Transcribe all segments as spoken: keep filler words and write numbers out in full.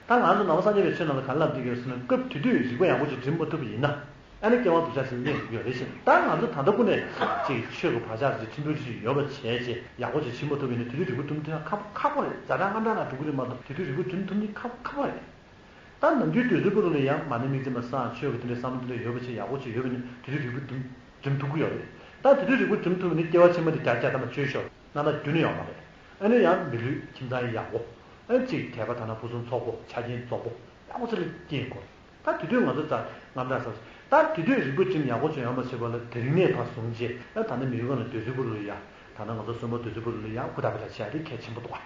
ད་ང་ཚོ་ནང་པ་སངས་རྒྱས་པའི་ཆོས་ནང་ལ་ག་རེ་ལབ་བསྡད་ཀྱི་ཡོད་ཟེར་ན། སྐབས་དེ་དུས་རིག་པ་ཡག་པོ་ཅིག་འགྲིམ་མ་ཐུབ་པ་ཡིན་ན། ཨ་ནི་སྐྱེ་བ་སྡུག་ཅག་ཞིག་སླེབས་ཡོང་གི་ཡོད་རེད་ཟེར། ད་ང་ཚོ་ད་ལྟ་ཀུན་ནས་ཅིག་ཆོས་ཀྱི་བག་ཆགས་ཅིག་ཕྲན་བུ་ཅིག་ཡོད་པ་བྱས་བྱས་ཡག་པོ་ཅིག་བྱེད་མ་ཐུབ་པ་ཡིན་ན། དེ་དུས་རིག་པ་འགྲིམ་ཐུབ་ཡ་ཁག་ཁག་པོ་རེད། ཛ་དྲག་དངངས་སྐྲག་ནང་འགྲོ་གི་རེད་མ་གཏོགས། དེ་དུས་རིག་པ་འགྲིམ་ཐུབ་མཁན་ཁག་ཁག་པོ་རེད། ད་ནམ་རྒྱུན་དུས་ཚོད་པོ་ལ་ཡང་མ་ཎི་དམིགས་བརྩེ་མ་བསགས། ཆོས་ཀྱི་དེ་འདྲའི་བསམ་བློ་དེ་འདྲ་ཡོད་པ་བྱས། ཡག་པོ་ཅིག་ཡོད་པ་ཡིན་ན་དེ་དུས་རིག་པ་འགྲིམ་འགྲིམ་ཐུབ་ཀྱི་ཡོད་རེད། ད་དེ་དུས་རིག་པ་འགྲིམ་ཐུབ་པ་ཡིན་ན་སྐྱེ་བ་ཕྱི་མ་དེ་རྒྱ་རྒྱ་ཐ་མ་བཅོས་ཤོག་ན་ན་རྒྱུན་ནས་ཡོང་མ་རེད། ཨ་ནི་ཡང་མི་ལུས་ཁྱིམ་ཚང་ཡག་པོ། ཨ་ནི་གཅིག་དད་པ་དང་ན་ཕུན་སུམ་ཚོགས་པོ། ཆ་རྐྱེན་རྫོགས་པོ་ཡག་པོ་ཅིག་ལ་སྐྱེ་དགོས། ད་དེ་དུས་ང་ཚོ་ད་དངངས་སྐྲག་ཟ། ད་དེ་དུས་རིག་པ་འགྲིམ་ཡག་པོ་ཅིག་ཡོང་བ་བྱེད་པ་ལ་དེ་རིང་ནས་ཕར་བཟུང་བྱས། ཨ་ད་ནི་མི་ཡུལ་སྒང་ལ་སྡོད་ཚུལ་པོ་ལ་ཡ། ད་ནི་ང་ཚོ་གསོན་པོ་སྡོད་ཚུལ་པོ་ལ་ཡ་ཧུར་ཐག་པ་ཐག་བྱེད་ཡ་དེ་གལ་ཆེན་པོ་འདུག་ག་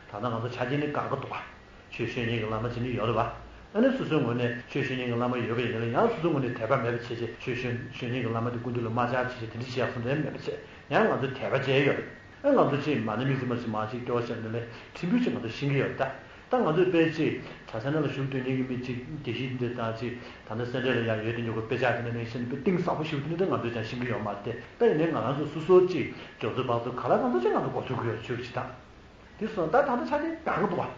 ད་ལྟ་ང་ཚོ་ཆ་རྐྱེན་ནི་དགའ་གི་འདུག་ག་ཆོས་ཤེས་མཁན་གྱི་བླ་མ་ཅིག་ནི་ཡོད་རེད་པ། ཨ་ནི་སོ་སོའི་ངོས་ནས་ཆོས་ཤེས་མཁན་གྱི་བླ་མ་ཡོད་པ་ཡིན་ན་ཡང་། སོ་སོའི་ངོས་ནས་དད་པ་མེད་པ་བྱས་བྱས། ཆོས་ཤེས་ཤེས་མཁན་གྱི་བླ་མ་དེ་སྐུ་མདུན་ལ་དམའ་འཇགས་བྱས་བྱས་དེ་འདྲ་བྱེད་ཡག་སོ་འདྲ་མེད་པ་བྱས། ཡང་ང་ཚོ་དད་པ་བྱས་ཡོད་རེད། ཨ་ང་ཚོ་ཅིག་མ་ཎི་དམིགས་བརྩེ་མ་ཅིག་མ་ཅིག་སྐྱོར་བ་བྱས་ནས་ལས་ཕྲན་བུ་ཅིག་ང་ཚོ་ཤེས་ཀྱི་ཡོད་རེད་ད། ད་ང་ཚོས་དཔེ་ཅིག་གྲྭ་ཚང་ནང་ལ་བཞུགས་སྡོད་མཁན་གྱི་མི་ཅིག་དགེ་བཤེས་འདི་དང་ཅིག་ད་ནི་སེ་འབྲས་ལ་ཡང་ཡོད་དེ་ཉོ་གི་དཔེ་ཆ་དེ་ནས་ནས་ཤེས་ནས་དཔེ་གཏིང་ཟབ་པོ་ཞིག་དེ་འདྲ་ང་ཚོས་ཀྱང་ཤེས་ཀྱི་ཡོད་མ་རེད། ད་ཡིན་ནའི་ང་རང་ཚོ་སོ་སོ་ཅིག་སྐྱོབ་ཚོད་བག་ཚོད་ག་ལ་གང་འཚམ་ཅིག་ང་ཚོ་གོ་ཐུབ་ཀྱི་ཡོད་ཆོས་ཀྱི་ད། དེ་སོང་ད་ད་ལྟ་ཆ་རྐྱེན་དགའ་གི་འདུག་བ།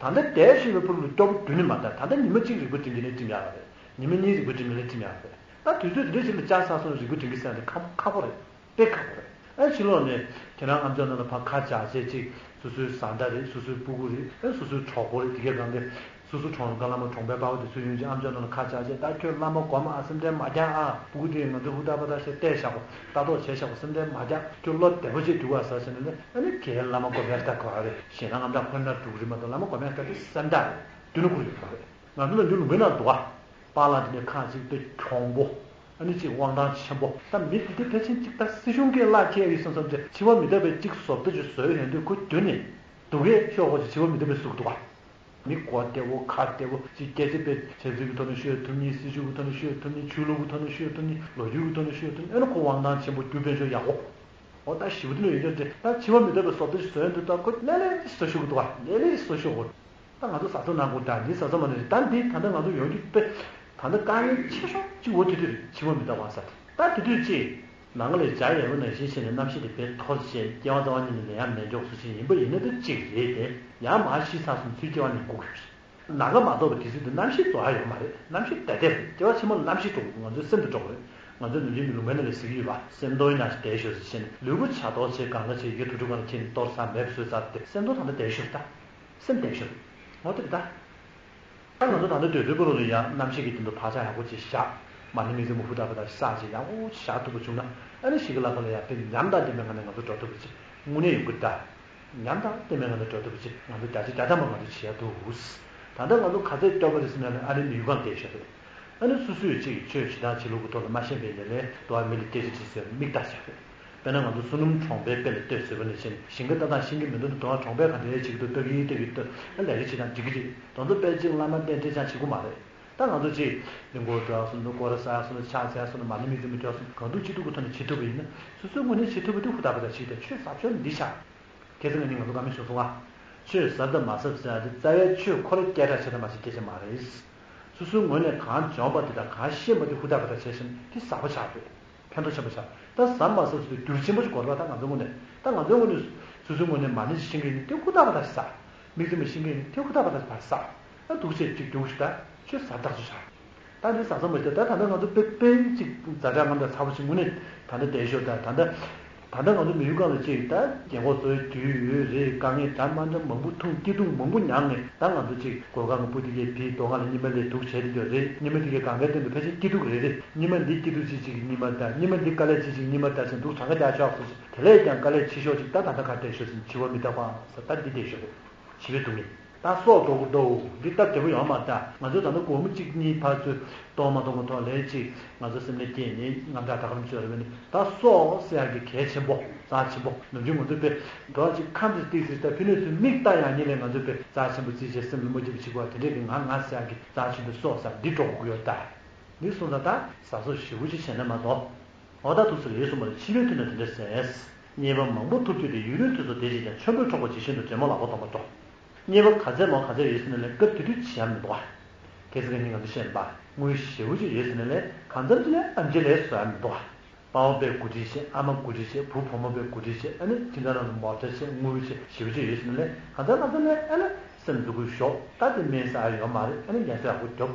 ད་ལྟ་བསྡད་བཞིན་པའི་ཕུར་ལ་སྐྱོ་པོ་རྒྱུ་ནི་མ་ད། ད་ལྟ་ཉི་མ་གཅིག་རིག་པ་འགྲིམ་གྱི་ནས་འགྲིམ་ཡག་རེད། ཉི་མ་གཉིས་རིག་པ་འགྲིམ་གྱི་ནས་འགྲིམ་ཡག་རེད། ད་དུས་ཚོད་དེ་འདྲ་ཞིག་ལ་ལྕགས་ཟ་སོང་རིག་པ་འགྲིམ་གྱི་ཟེར་ཡ་དེ་ཁག་ཁག་པོ་རེད། དཔེ་ཁག་པོ་རེད། ཨ་ཕྱི་ལོགས་ནས་ཁྱེད་རང་ཨ་མཆོག་ནང་ལ་ཕར་ཁ་བྱ་བྱས་ཅིག་སོ་སོའི་བཟའ་ཟླ་རེད། སོ་སོའི་སྤུ་གུ་རེད། ཨ་སོ་སོའི་གྲོགས་པོ་རེད། དེ་གས་གང་གས་སོ་སོ་གྲོང་ག་བླ་མ་གྲོང་པའི་དཔའ་བོ་དེ་ཚོ་ཡོང་ཅིག་ཨ་མཆོག་ནང་ལ་ཁ་བྱ་བྱས། ད་ཁྱོད་བླ་མ་སྒོམ་ཨ་སེམས་ཁྲལ་མ་རྒྱག་ཨ། སྤུ་གུ་དེ་ང་ཚོ་ཧུར་ཐག་པ་ཐག་བྱས་བལྟས་བཞག་གོ། ལྟ་རྟོག་བྱས་བཞག་གོ། སེམས་ཁྲལ་མ་རྒྱག་ཁྱོད་བློ་བདེ་པོ་བྱས་འདུག་ག་ཟེར་ཟེར་ནས་ནི། ཨ་ནི་གལ་བླ་མ་སྒོམ་ཡག་ལྟ་གོ་རེད། ཞེ་ན་ངམ་ད་ཁོ་ན་འགྲོ་གི་རེད་མ་གཏོགས། བླ་མ་སྒོམ་ཡག་ལྟ་དེ་སེམས་ཐག་རེད། རྒྱུ་ནོར་ཁུར་ཡོད་མ་རེད། ང་ཚོ་ལ་འདི་ལུང་པའི་ནང་འདུག་ག་པཱ་ལགས་དེ་ནས་ཁ་ཅིག་དཔེ་གྱོང་པོ། ཨ་ནི་ཅིག་དབང་ཐང་ཆེན་པོ། ད་མི་དེ་དེ་ཕལ་ཆེར་ཅིག་ད་སྲིད་གཞུང་གི་གླ་འཁྱེར་ཡོད་བསམ་བསམ་ཅིག་འཆི་བ་མི་རྟག་པའི་ཅིག་བཟོ་ལྟ་ཅིག་བཟོས་ཡོང་དུས། ཁོ་རྒྱུན་ནས་སྡུག་སྐད་ཤོད་དགོས་ཅིག་འཆི་བ་མི་རྟག་པའི་གཟུགས་འདུག་ག་མི་མགོ་བདེ་བོ་ཁ་བདེ་བོ་ཅིག་སྐད་ཆ་དཔེ་བྱ་ཚིག་གི་ཐོག་ནས་ཤོད་ཐུབ་མཁན། སྲིད་ཇུས་ཀྱི་ཐོག་ནས་ཤོད་ཐུབ་མཁན། ཆོས་ལུགས་ཀྱི་ཐོག་ནས་ཤོད་ཐུབ་མཁན། ལོ་རྒྱུས་ཀྱི་ཐོག་ནས་ཤོད་ཐུབ་མཁན། ཨ་ནི་ཁོ་དབང་ཐང་ཆེན་པོ་རྒྱུ་དཔལ་འབྱོར་ཡག་པོ། འོ་ད་ཞེ་པོ་དེ་འདྲ་ཡོད་ཀྱང་དེ་ད་འཆི་བ་མི་རྟག་པའི་བཟོ་ལྟ་ཞིག་བཟོས་འདུག་ད་ཁོ་ལས་ལས་བཟོ་ཤོག་གི་འདུག་ག་ལས་ལས་བཟོ་ཤོག་གོ། ད་ང་ཚོ་བཟའ་ཚང་ནང་ཁུལ་ད་འདི་བཟའ་ཚང་མ་ནས་ད་འདི་ད་ལྟ་ང་ཚོ་ཡོང་རྒྱུ་དཔེ་ད་ལྟ་དཀའ་ངལ་ཆེ་ཤོས་གཅིག་འོ་དེ་དེ་རེད། འཆི་བ་མི་རྟག་པ་ཟེར་དེ། ད་དེ་དུས་ཅིག་ནང་ལས་བྱ་ཡལ་བ་ནང་བཞིན་བྱས་ནས་རྣམ་ཤེས་དེ་དཔེ་འཐོར་བྱས། སྐྱེ་བ་རྩ་བ་ཉིད་ནས་ལེན་ཡག་མེད་འཇོག་སུ་ཞིག་ཡིན་པ་ཡིན་ན་དེ་གཅིག་རེད་དེ། ཡང་མར་ཤི་ཚར་སོང་ཚུར་སྐྱེ་བ་ནས་སྒུག་གི་རེད། ནམ་མཁའ་མ་རྟོགས་པའི་དུས་ཚོད་དུ་རྣམ་ཤེས་རྫོགས་ཡ་ཡོད་མ་རེད། རྣམ་ཤེས་བདེ་བདེ་རེད། སྐྱེ་བ་ཕྱི་མ་ལ་རྣམ་ཤེས་འགྲོ་དགོས། ང་ཚོའི་སེམས་དེ་འགྲོ་དགོས་རེད། ང་ཚོའི་ནམ་རྒྱུན་གྱི་ལུང་པའི་ནང་ལ་ཟེར་གྱི་ཡོད་པ། སེམས་སྟོང་ཡིན་ན་བདེ་ཤོག་ཟེར་བྱས་ནས་ལུས་པོ་བྱ་དོར་བྱས་གང་ག་བྱས་ཡི་གེ་དུག་སྦྲུལ་སྒང་ལ་ཁྱེར་ནས་གཏོར་ཚར་མེད་པ་བཟོས་ཚར་ཏེ། སེམས་སྟོང་ད་ལྟ་བདེ་ཤོག་ད། སེམས་བདེ་ཤོག་ངོ་དེ་རེད་ད། ད་ང་ཚོ་ད་ལྟ་སྡོད་སའི་ཕུ་ལུ་ལ་ཡང་རྣམ་ཤེས་ཀྱི་སྟེང་དུ་བག་ཆགས་ཡག་པོ་ཅིག་བཞག་མ་ཎི་དམིགས་བརྩེ་མ་ཧུར་ཐག་པ་ཐག་བསགས་བྱས་ཡག་པོ་ཅིག་བཞག་ཐུབ་པ་བྱུང་ན། ཨ་ནི་ཞིག་གི་ལ་ཁ་ལ་ཡང་དཔེ་ཉམས་དང་ལྡན་པའི་ངང་ནས་ང་ཚོ་འགྲོ་ཐུབ་པ་ཅིག་དངོས་གནས་ཡོང་གི་རེད་ད། ཉམས་དང་ལྡན་པའི་ངང་ནས་འགྲོ་ཐུབ་པ་ཅིག་ང་ཚོ་བརྒྱ་ཆ་བརྒྱ་ཐམ་པ་ང་ཚོ་བྱེད་ཡ་འདུག་ད་ལྟ་ང་ཚོ་ག་ཚོད་སྐྱོ་པོ་རེད་ཟེར་ན་ལས། ཨ་ནི་མི་ཡུལ་སྒང་བསྡད་ཤོག་རེད། ཨ་ནི་སོ་སོས་ཅིག་ཆོས་བྱེད་སྟངས་བྱེད་ལུགས་ཀྱི་ཐོག་ལ་མ་ཤེས་པའི་ལས་ལས་དུ་བ་མི་ལ་སྐད་ཆ་དྲིས་ཟེར་མིག་ལྟ་ཤོག་རེད། དཔེར་ན་ང་ཚོ་བསོད་ནམས་གྲོང་པའི་དཔེ་ལ་ལྟོས་བཟོས་པ་ནས་བྱས་ནས་ཞིང་ཁ་ལྟ་སྟངས་ཤེས་ཀྱི་མི་འདུག་ནི། དུ་བ་གྲོང་པས་ག་འདྲའི་བྱེད་ཀྱི་འདུག་ལྟ་གི་ལྟ་གི་ལྟ། ཨ་ལས་ཀ་བྱེད་སྟངས་འགྲིག་གི་རེད། དེ་ཚོ་དཔེ་ཅིག་བླ་མ་རྟེན་འབྲེལ་ཅང་བྱེད་དགོས་མ་རེད། ད་ང་ཚོ་ཅིག་གླིང་སྐོར་འགྲོ་ཡག་སོང་དུས། སྐོར་ར་ཟ་ཡག་སོང་དུས། ཕྱག་འཚལ་ཡག་སོང་དུས། མ་ཎི་དམིགས་བརྩེ་མ་ཞུ་ཡག་སོང་དུས། གང་ཐུབ་ཅི་ཐུབ་ཀྱི་ཐོག་ནས་བྱེད་ཐུབ་པ་ཡིན་ན། སོ་སོའི་ངོས་ནས་བྱེད་ཐུབ་པ་དེ་ཧུར་ཐག་པ་ཐག་བྱེད་དེ། ཆོས་ཟབ་ཆོས་འདི་བཞག་ཁ་སང་ང་གཉིས་ང་ཚོ་དགའ་མོས་བྱུང་སོང་ང་། ཆོས་ཟབ་དང་མ་ཟབ་ཟེར་ཡག་དེ་རྩ་བའི་ཆོས་ཁོ་རང་སྐད་གྲགས་ཆེ་དང་མ་ཆེ་སྐད་ཆ་མ་རེད། སོ་སོའི་ངོས་ནས་གང་འབྱོངས་པ་དེ་དང་གང་ཤེས་པ་དེ་ཧུར་ཐག་པ་ཐག་བྱས་ཤིང་དེ་ཟབ་པོ་ཆགས་དགོས། ཕན་ཐོགས་ཆེན་པོ་ཆགས། ད་ཟབ་མ་ཟབ་ཟེར་དུས་འགྱུར་ཆེན་པོ་ཞིག་དགོས་རེད་པ། ད་ང་ཚོའི་ངོས་ནས། ད་ང་ཚོའི་ངོས་ནས་སོ་སོའི་ངོས་ནས་མ་ཎི་ཞིག་ཤེས་ཀྱི་ཡིན་ན་དེ་ཧུར་ཐག་པ་ཐག་ཟབ། དམིགས་བརྩེ་མ་ཤེས་ཀྱི་ཡིན་ན་དེ་ཧུར་ཐག་པ་ཐག་ཟབ། ད་འདུག་སེ་ཅིག་རྒྱུགས་ཤིག་ད་ཆོས་ཟབ་ཐག་ཆོད་ཆགས། ད་འདི་ཟབ་ཟབ་མ་ཞིག་ད་ད་ལྟ་ང་ཚོ་དཔེ་དཔེ་ཅིག་ཛ་དྲག་རྔམ་དྲག་ཚ་པོ་ཞིག་དངོས་གནས་ད་ལྟ་བསྡད་ཤོག་ད་ད་ལྟ། ད་ལྟ་ང་ཚོ་མི་ཡུལ་སྒང་ལ་ཅིག་ད་རྒན་གོག་ཚོའི་དུས་ཡོད་རེད། དཀའ་ངལ་འདྲ་མ་འདྲ་མང་པོ་ཐུག་སྐྱིད་སྡུག་མང་པོ་མྱངས་ནས། ད་ང་ཚོ་ཅིག་གོས་གང་གི་སྤུ་དེ་གའི་བི་རྡོ་ཁ་ལ་ཉི་མ་ལས་སྡུག་བྱས་དེ་འདྲ་རེད། ཉི་མ་དེ་གའི་གང་གའི་སྟེང་དུ་ཕལ་ཆེར་སྐྱིད་སྡུག་རེད་རེད། ཉི་མ་འདི་སྐྱིད་སྡུག་ཅིག་ཅིག་གི་ཉི་མ་ད། ཉི་མ་འདི་དཀའ་ལས་ཅིག་ཅིག་ཉི་མ་ད་ཟེར་འདུག་གྲངས་ཀ་རྒྱག་ཆོག་སོང་ཞིག་དེ་ལས་ཀྱང་དཀའ་ལས་ཆེ་ཤོས་ཅིག་ད་ད་ལྟ་ག་བསྡད་ཤོག་ཟེར་ན། འཆི་བ་མི་རྟག་པ་ཟེར་ད་འདི་བསྡད་ཤོག་རེད། འཆི་བའི་སྡུག་བསྔལ། ད་སྲོག་འགྲོ་གི་འདུག་འདི་སྟབས་བདེ་པོ་ཡོད་མ་རེད་ད། ང་ཚོས་ད་ནི་སྒོར་མོ་གཅིག་གཉིས་ཕར་ཚུར་གཏོང་མ་གཏོང་གི་ཐོག་ལས་ཅིག་ང་ཚོ་སེམས་ནས་སྐྱེས་ནས་རྔམ་དྲག་ད་ག་རང་བྱོས་རེད་པས་ནི། ད་སྲོག་ཟེར་ཡག་གི་གལ་ཆེན་པོ་རྩ་ཆེན་པོ། ནམ་རྒྱུན་ང་ཚོས་དཔེ་འགྲོ་བ་ཅིག་ཁམས་སུ་ཏིག་ཙི་ད་ཕི་ནས་ཚུར་མིག་ལྟ་ཡག་ཉིད་ལས་ང་ཚོས་དཔེ་རྩ་ཆེན་པོ་བརྩིས་བྱས་སེམས་ལ་མ་སྐྱིད་པ་བྱེད་དགོས་པ་དེ་འདྲས་ཀྱི་ང་ང་ཟེར་ཡག་གི་རྩ་ཆེན་པོའི་སྲོག་ཟེར་འདི་འགྲོ་དགོས་ཀྱི་ཡོད་ད། འདི་སོང་ཙང་ད་ཟ་སྲོག་ཞེ་པོ་ཅིག་བྱས་ན་མ་གཏོགས། འོ་ད་ཐུགས་སུ་རེད་གསུངས་པ་ལ་ཕྱི་མའི་དུས་ན་དེ་འདྲ་ཟེར། རྙེད་པ་མང་པོ་ཐོབ་རྒྱུ་དེ། ཡུན་རིང་དུས་སུ་བདེ་ཞིང་ཀྱང་། ཆོམ་པོས་འཕྲོག་པ་ཇི་བཞིན་དུ། འདྲེ་མོ་ལག་པ་སྡོམ་པ་འགྲོ། རྙེད་པ་ག་ཚད་མང་ག་ཚད་ཡོད་ཟེར་ན་ལས་སྐབས་དེ་དུས་བྱེད་ཡ་མི་འདུག་ག་གལ་སྲིད་ང་གཉིས་ང་ཚོ་བཤད་པ་དངུལ་ཞེ་པོ་ཅིག་ཡོད་ཟེར་ན་ལས་གང་འཚམ་ཅིག་ལས་ཨེམ་ཆི་ལས་བཟོ་ཡ་མི་འདུག་ག་དཔའ་བོ་དཔེ་གོ་སྒྲིག་བྱས། ཨ་མ་གོ་སྒྲིག་བྱས། བུ་བུ་མོ་དཔེ་གོ་སྒྲིག་བྱས། ཨ་ནི་ཁྱིམ་ཚང་ནང་ལ་མོ་ཊ་བྱས། དངུལ་བྱས། ཞེ་པོ་ཅིག་ཡོད་ཟེར་ན་ལས་གང་འཚམ་གང་འཚམ་ལས་ཨ་ནི། སེམས་འཛུགས་སྐུལ་ཞོག་ད་དེ་སྨན་ཟ་ཡ་ཡོད་མ་རེད། ཨ་ནི་ཡང་སེ་ཡག་པོ་རྒྱོབ།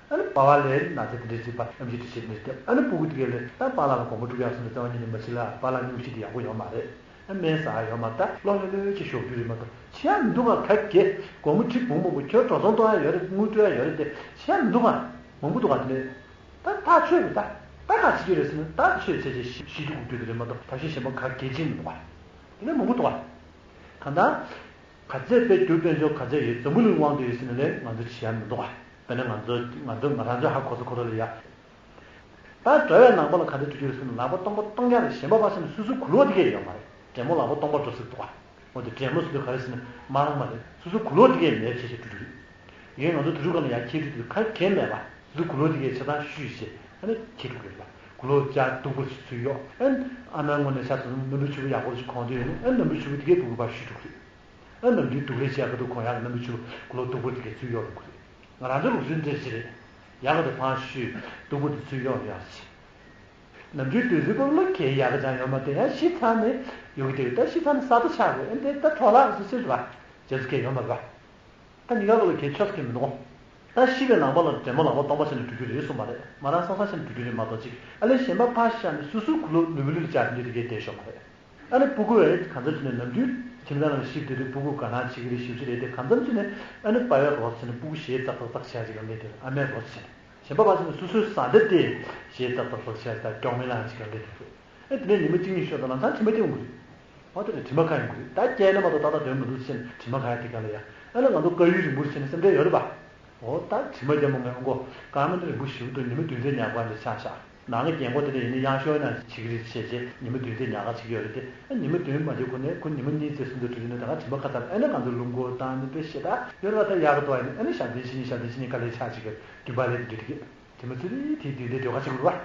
ཨ་ནི་པ་ཕ་ལའི་ན་ཚ་དེ་འདྲ་ཅིག་པ་ཨེམ་ཆི་དེ་བྱེད་མི་རྒྱབ། ཨ་ནི་སྤུ་གུ་དེ་གས་ལས་ད་པཱ་ལགས་ལ་དགོང་མོ་དྲུག་ཡག་སོང་ནས་རྩ་བ་ཉིད་ནས་མ་ཤི་ལ། པཱ་ལགས་སྙུང་གཞི་དེ་ཡག་པོ་ཡོད་མ་རེད། ཨ་སྨན་ཟ་ཡ་ཡོད་མ་རེད། ད་གློ་ལྷོད་ལྷོད་ཅིག་ཞོག་རྒྱུ་རེད་མ་གཏོགས་ཆེ་ཡ་མི་འདུག་ག་ག་གེ་དགོང་མོ་ཁྲི་བུང་མང་པོ་ཁྱོད་འགྲོ་སོང་གཏོང་ཡ་ཡོད་རེད། དངུལ་སྤྲོད་ཡ་ཡོད་རེད་དེ་ཆེ་ཡ་མི་འདུག་ག་མང་པོ་འདུག་ག་དེ་ནས་ད་ཐག་ཆོད་རེད། ད་ད་ག་བྱེད་རྒྱུ་རེད་ཟེར་ན་ད་ཆོད་བྱས་བྱས་ཤི་ཤི་རྒྱུ་དགོས་རྒྱུ་དེ་རེད་མ་གཏོགས་ཐབས་ཤེས་གཞན་པ་ག་གེ་ཅིག་མི་འདུག་ག་དེ་ནས་མང་པོ་འདུག་ག་གང་ལྟར། ག་ཚད་དཔེ་རྒྱུ་དཔལ་འབྱོར་ག་ཚད་ཡོད་འཛམ་བུ་གླིང་དབང་དུ་ཡོད་ཟེར་ནས་ལས་ང་ཚོ་བྱེད་ཡ་མི་འདུག་ག་དཔེར་ན་ང་ཚོ་ང་ཚོ་ང་རང་ཚོའི་ཧ་གོ་ས་ཁོ་ར་ལ་ཡ། ད་འགྲོ་བའི་ནང་པ་ལ་ག་འདྲ་འགྲོ་རྒྱུ་རེད་ཟེར་ན་ལག་པ་སྟོང་པ་སྟོང་རྐྱང་རེད། གཞན་པ་ཕར་བཞག་ན་སོ་སོའི་གུ་ལོག་དེ་གས་ཡོད་མ་རེད། དྲེད་མོ་ལག་པ་སྟོང་པ་འགྲོ་སྲིད་འདུག་ག་འོ་དེ་དྲེད་མོ་ཟེར་དུས་ག་རེ་ཟེར་ན་མ་རང་མ་རེད། སོ་སོའི་གུ་ལོག་དེ་གས་མེད་བྱས་བྱས་འགྲོ་རྒྱུ་རེད། ཡིན་ང་ཚོ་དུས་རབས་སྒང་ལ་ཡ་ཁྱེད་རིགས་དེ་ག་གེ་མེད་པ་སོ་སོའི་གུ་ལོག་དེ་གས་ཆ་ཚང་བཤུས་བྱས་ཨ་ནི་ཁྱེར་འགྲོ་གི་རེད་པ། གུ་ལོག་ཅག་སྡུག་པོ་ཞིག་ཚུར་གཡོག་ཨ་ནི་ཨ་མའི་ངོས་ནས་ཆ་ཚང་རྣམ་པའི་ཕྱུ་པ་ཡག་པོ་ཞིག་གོན་འདོད་ཡོད་ན་ཨ་ནི་རྣམ་པའི་ཕྱུ་པ་དེ་གས་སྤུ་གུ་ཕར་བཤུས་འགྲོ་གི་རེད། ཨ་ནམ་རྒྱུན་སྡུག་རུས་བྱེད་ཡག་གི་འདུག་གོ་ཡག་གི་རྣམ་པའི་ཕྱུ་པ་གུ་ལོག་སྡུག་པོ་དེ་གས་ཚུར་གཡོག་འགྲོ་གི་རེད། ང་རང་ཚོ་ལུགས་སྲོལ་འདི་འདྲ་ཞིག་རེད། ཡག་གི་དེ་ཕར་བཤུས་སྡུག་པོ་དེ་ཚུར་གཡོག་འགྲོ་ཡག་ཞིག་ནམ་རྒྱུན་དུས་ཚོད་པོ་ལ་གས་ཡག་གི་ཅང་ཡོད་མ་རེད། ཡང་ཤི་ཚར་ནས་ཡོད་གི་དེ་ད་ཤི་ཚར་ནས་ས་རྡོ་ཆགས་དགོས། ཨེ་འདི་ད་འཕྲོ་བརླག་སུ་ཟེར་བ་རྗེས་སུ་གས་ཡོད་མ་རེད་པ། ད་ཉིན་གང་ལོ་ལ་གས་ཆོག་གས་མི་འདུག་ད་ཤི་བའི་ནང་པ་ལ་དྲེད་མོ་ལག་པ་སྟོང་པ་བྱས་ནས་འགྲོ་རྒྱུ་རེད་གསུངས་པ་རེད། མ་རང་སང་སང་བྱས་ནས་འགྲོ་རྒྱུ་རེད་མ་གཏོགས་ཅིག་ཨ་ལས་གཞན་པ་ཕར་བཞག་ནས་སོ་སོའི་གུ་ལོག་ལུས་པོ་ལུས་ལ་བཅར་འདི་དེ་གས་བསྡད་ཤོག་མ་རེད། ཨ་ནི་སྤུ་གུ་ཨེ་གང་འཚམ་བྱས་ནས་ནམ་རྒྱུན་ཁྱིམ་ཚང་ནང་ལ་ཤི་བསྡད་དུས་སྤུ་གུ་དགའ་སྣང་བྱེད་ཀྱི་རེད་ཞེ་པོ་ཅིག་རེད་དེ། གང་འཚམ་བྱས་ནས་ཨ་ནི་པ་ཕའི་རོགས་བྱས་ནས་སྤུ་གུ་གཞས་ཙག་ཙག་ཙག་བྱས་ཅིག་ག་སླེབས་དེ་རེད། ཨ་མའི་རོགས་བྱས་ནས་གཞན་པ་ཕར་ཕྱིན་ནས་སོ་སོའི་བཟའ་ཟླ་དེ་གཞས་ཙག་ཙག་ཙག་བྱས་ཙག་སྐྱོག་མེ་ལངས་ཅིག་ག་སླེབས་དེ་རེད། ཨེ་དེ་ནས་ཉི་མ་གཅིག་གཉིས་ཤོར་དང་ལམ་སང་དྲི་མ་སྐྱེ་ཡོང་གི་རེད། འོ་དེ་ནས་དྲི་མ་ཁ་ཡོང་གི་རེད། ད་སྐྱེས་ན་མ་གཏོགས་ཏག་ཏག་དོན་མི་འདུག་ཟེར་ནས་དྲི་མ་ཁ་ཡ་དེ་ག་ལ་ཡ། ཨ་ནི་ང་ཚོ་དཀར་ཡོལ་རིང་པོ་ཟེར་ནས་སེམས་ཁྲལ་ཡོད་རེད་པ། འོ་ད་དྲི་མ་རྒྱབ་མ་ངན་མགོ་སྐར་མ་འདི་རིང་པོ་ཞེ་པོ་འདུག་ཉི་མ་བདུན་ཚེ་ཉག་པ་འདི་ཆགས་ཤག་ནང་གི་རྒན་གོག་དེ་འདྲ་ཡིན་ན་གཡང་ཤོག་ནང་བྱེད་ཀྱི་རེད་བྱས་རྗེས་ཉི་མ་བདུན་ཚེ་ཉག་ག་བྱེད་ཀྱི་ཡོད་རེད་དེ། ཨ་ཉི་མ་བདུན་མ་བྱེད་ཁོ་ནས་ཁོ་ཉི་མ་གཉིས་ཚེ་གསུམ་དུ་འགྲོ་རྒྱུ་ན་ད་ག་དྲི་མ་ཁ་ཚར། ཨ་ནི་ང་ཚོ་རླུང་འཁོར་བཏང་ནས་དཔེ་ཞེ་དྲག་ཡོད་རེད་པ། ད་ཡག་གི་འདུག་ཨ་ནི་ཨ་ནི་ཞབས་བརྟན་ཕྱི་ཉིན་ཞབས་བརྟན་ཕྱི་ཉིན་དཀའ་ལས་ཆགས་ཅིག་གི་རྒྱུན་པ་ལས་དེ་འདྲ་དེ་གི་དྲི་མ་ཚེ་རིལ་དེ་བདུན་ཚེ་སྡོད་ག་བྱེད་དགོས་རེད་པ།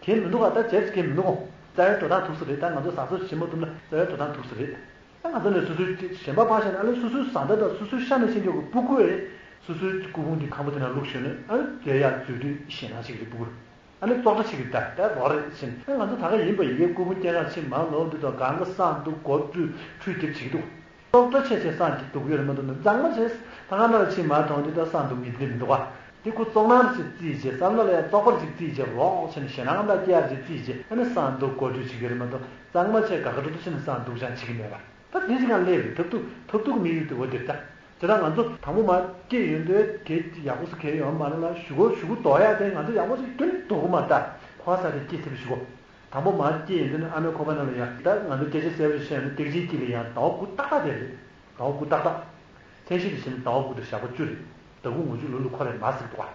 དེ་མི་འདུག་ག་ད་བྱས་ཀྱི་མི་འདུག་གོ་རྩ་བའི་འགྲོ་སྟངས་ཐུག་ས་རེད། ད་ང་ཚོ་བཟའ་གསོ་བྱེད་མ་ཐུབ་ན་རྩ་བའི་འགྲོ་སྟངས་ཐུག་ས་རེད། ད་ང་ཚོ་ནས་སོ་སོའི་གཞན་པ་ཕར་བཞག་ན་ཨ་ལས་སོ་སོའི་བཟའ་ཟླ་དང་སོ་སོའི་ཤ་ནས་ཤེས་འཇོག་གི་སྤུ་གུ་ཨེ་སོ་སོའི་སྐུ་ཕུང་དེ་ཁང་པ་དེ་ནང་བླུགས་ཞོན་ནས་ཨ་ནི་དེ་ཡར་འཛུལ་དུས་ཞེད་སྣང་ཞིག་རེད་སྤུ་གུ། ཨ་ནི་བཙོག་བཀྲ་ཞིག་རེད། ད་ད་རོགས་རེད་ཟེར་ནས་ཨ་ང་ཚོ་ད་ག་ཡིན་པ་ཡི་གེ་སྐུ་ཕུང་སྐྱེལ་གར་ཕྱིན་མ་ནོར་འདུག་དང་གང་ག་སང་འདུག་སྒོ་བཀྲུས་ཁྲུས་རྒྱབ་བྱེད་ཀྱི་འདུག་བཙོག་བཀྲ་ཆེ་ཆེ་སང་ཅིག་འདུག་ཡོད་རེད་མ་གཏོགས་ནི་གཙང་མ་བྱས་ད་ག་ན་ལ་ཕྱིན་མ་མཐོང་དུས་ད་སང་འདུག་མི་འདི་མི་འདུག་ག་དེ་ཁོ་བཙོག་སྣང་ཞིག་རྩིས་བྱས་བསམ་བློ་ལ་ཡང་བཙོག་པ་ཞིག་རྩིས་བྱས་རོགས་བྱས་ནས་ཞེད་སྣང་དང་སྐྱེ་ཡག་ཞིག་རྩིས་བྱས་ཨ་ནི་སང་འདུག་སྒོ་བཀྲུས་བྱེད་ཀྱི་རེད་མ་གཏོགས་གཙང་མ་བྱས་དགའ་དགའ་སྤྲོ་སྤྲོ་བྱས་ནས་སང་འདུག་ཅང་བྱེད་ཀྱི་མེད་པ། ད་དེ་ཞིག་ཡང་སླེབས་རེད། ཐབས་སྡུག་ཐབས་སྡུག་གི་དམིགས་ཡུལ་དེ་འོ་དེ་རེད་ད། དེ་དག་ང་ཚོ་དང་པོ་མར་སྐྱེས་ཡོང་དུས་གལ་ཡག་པོ་ཞིག་གལ་ཡོད་མ་རེད་ལ་གཞུག་གུ་གཞུག་གུ་ལྡོག་ཡག་དེ་ང་ཚོ་ཡག་པོ་ཞིག་རྒྱུན་ལྡོག་གི་མ་རེད་ད། ཁོ་ས་དེ་སྐྱེས་ཚར་བའི་གཞུག་གུ། དང་པོ་མར་སྐྱེས་ཡོང་དུས་ནི་ཨ་མའི་ཁོག་པ་ནང་ལ་ཡ་ད་ང་ཚོ་སྐད་ཆ་གསལ་པོ་ཞིག་བཤད་ན་སྟེགས་ཅན་སྐྱིད་ལ་ཡང་ཟླ་བ་དགུ་ཏག་ཏག་དེ་རེད། ཟླ་བ་དགུ་ཏག་ཏག་མཚན་གཞི་དེ་བྱས་ན་ཟླ་བ་དགུ་དང་ཞག་པོ་བཅུ་རེད། ཟླ་དགུ་ངོ་བཅུ་ལོ་ལོ་ཁོ་རེ་མ་ཟིག་འདུག་ག་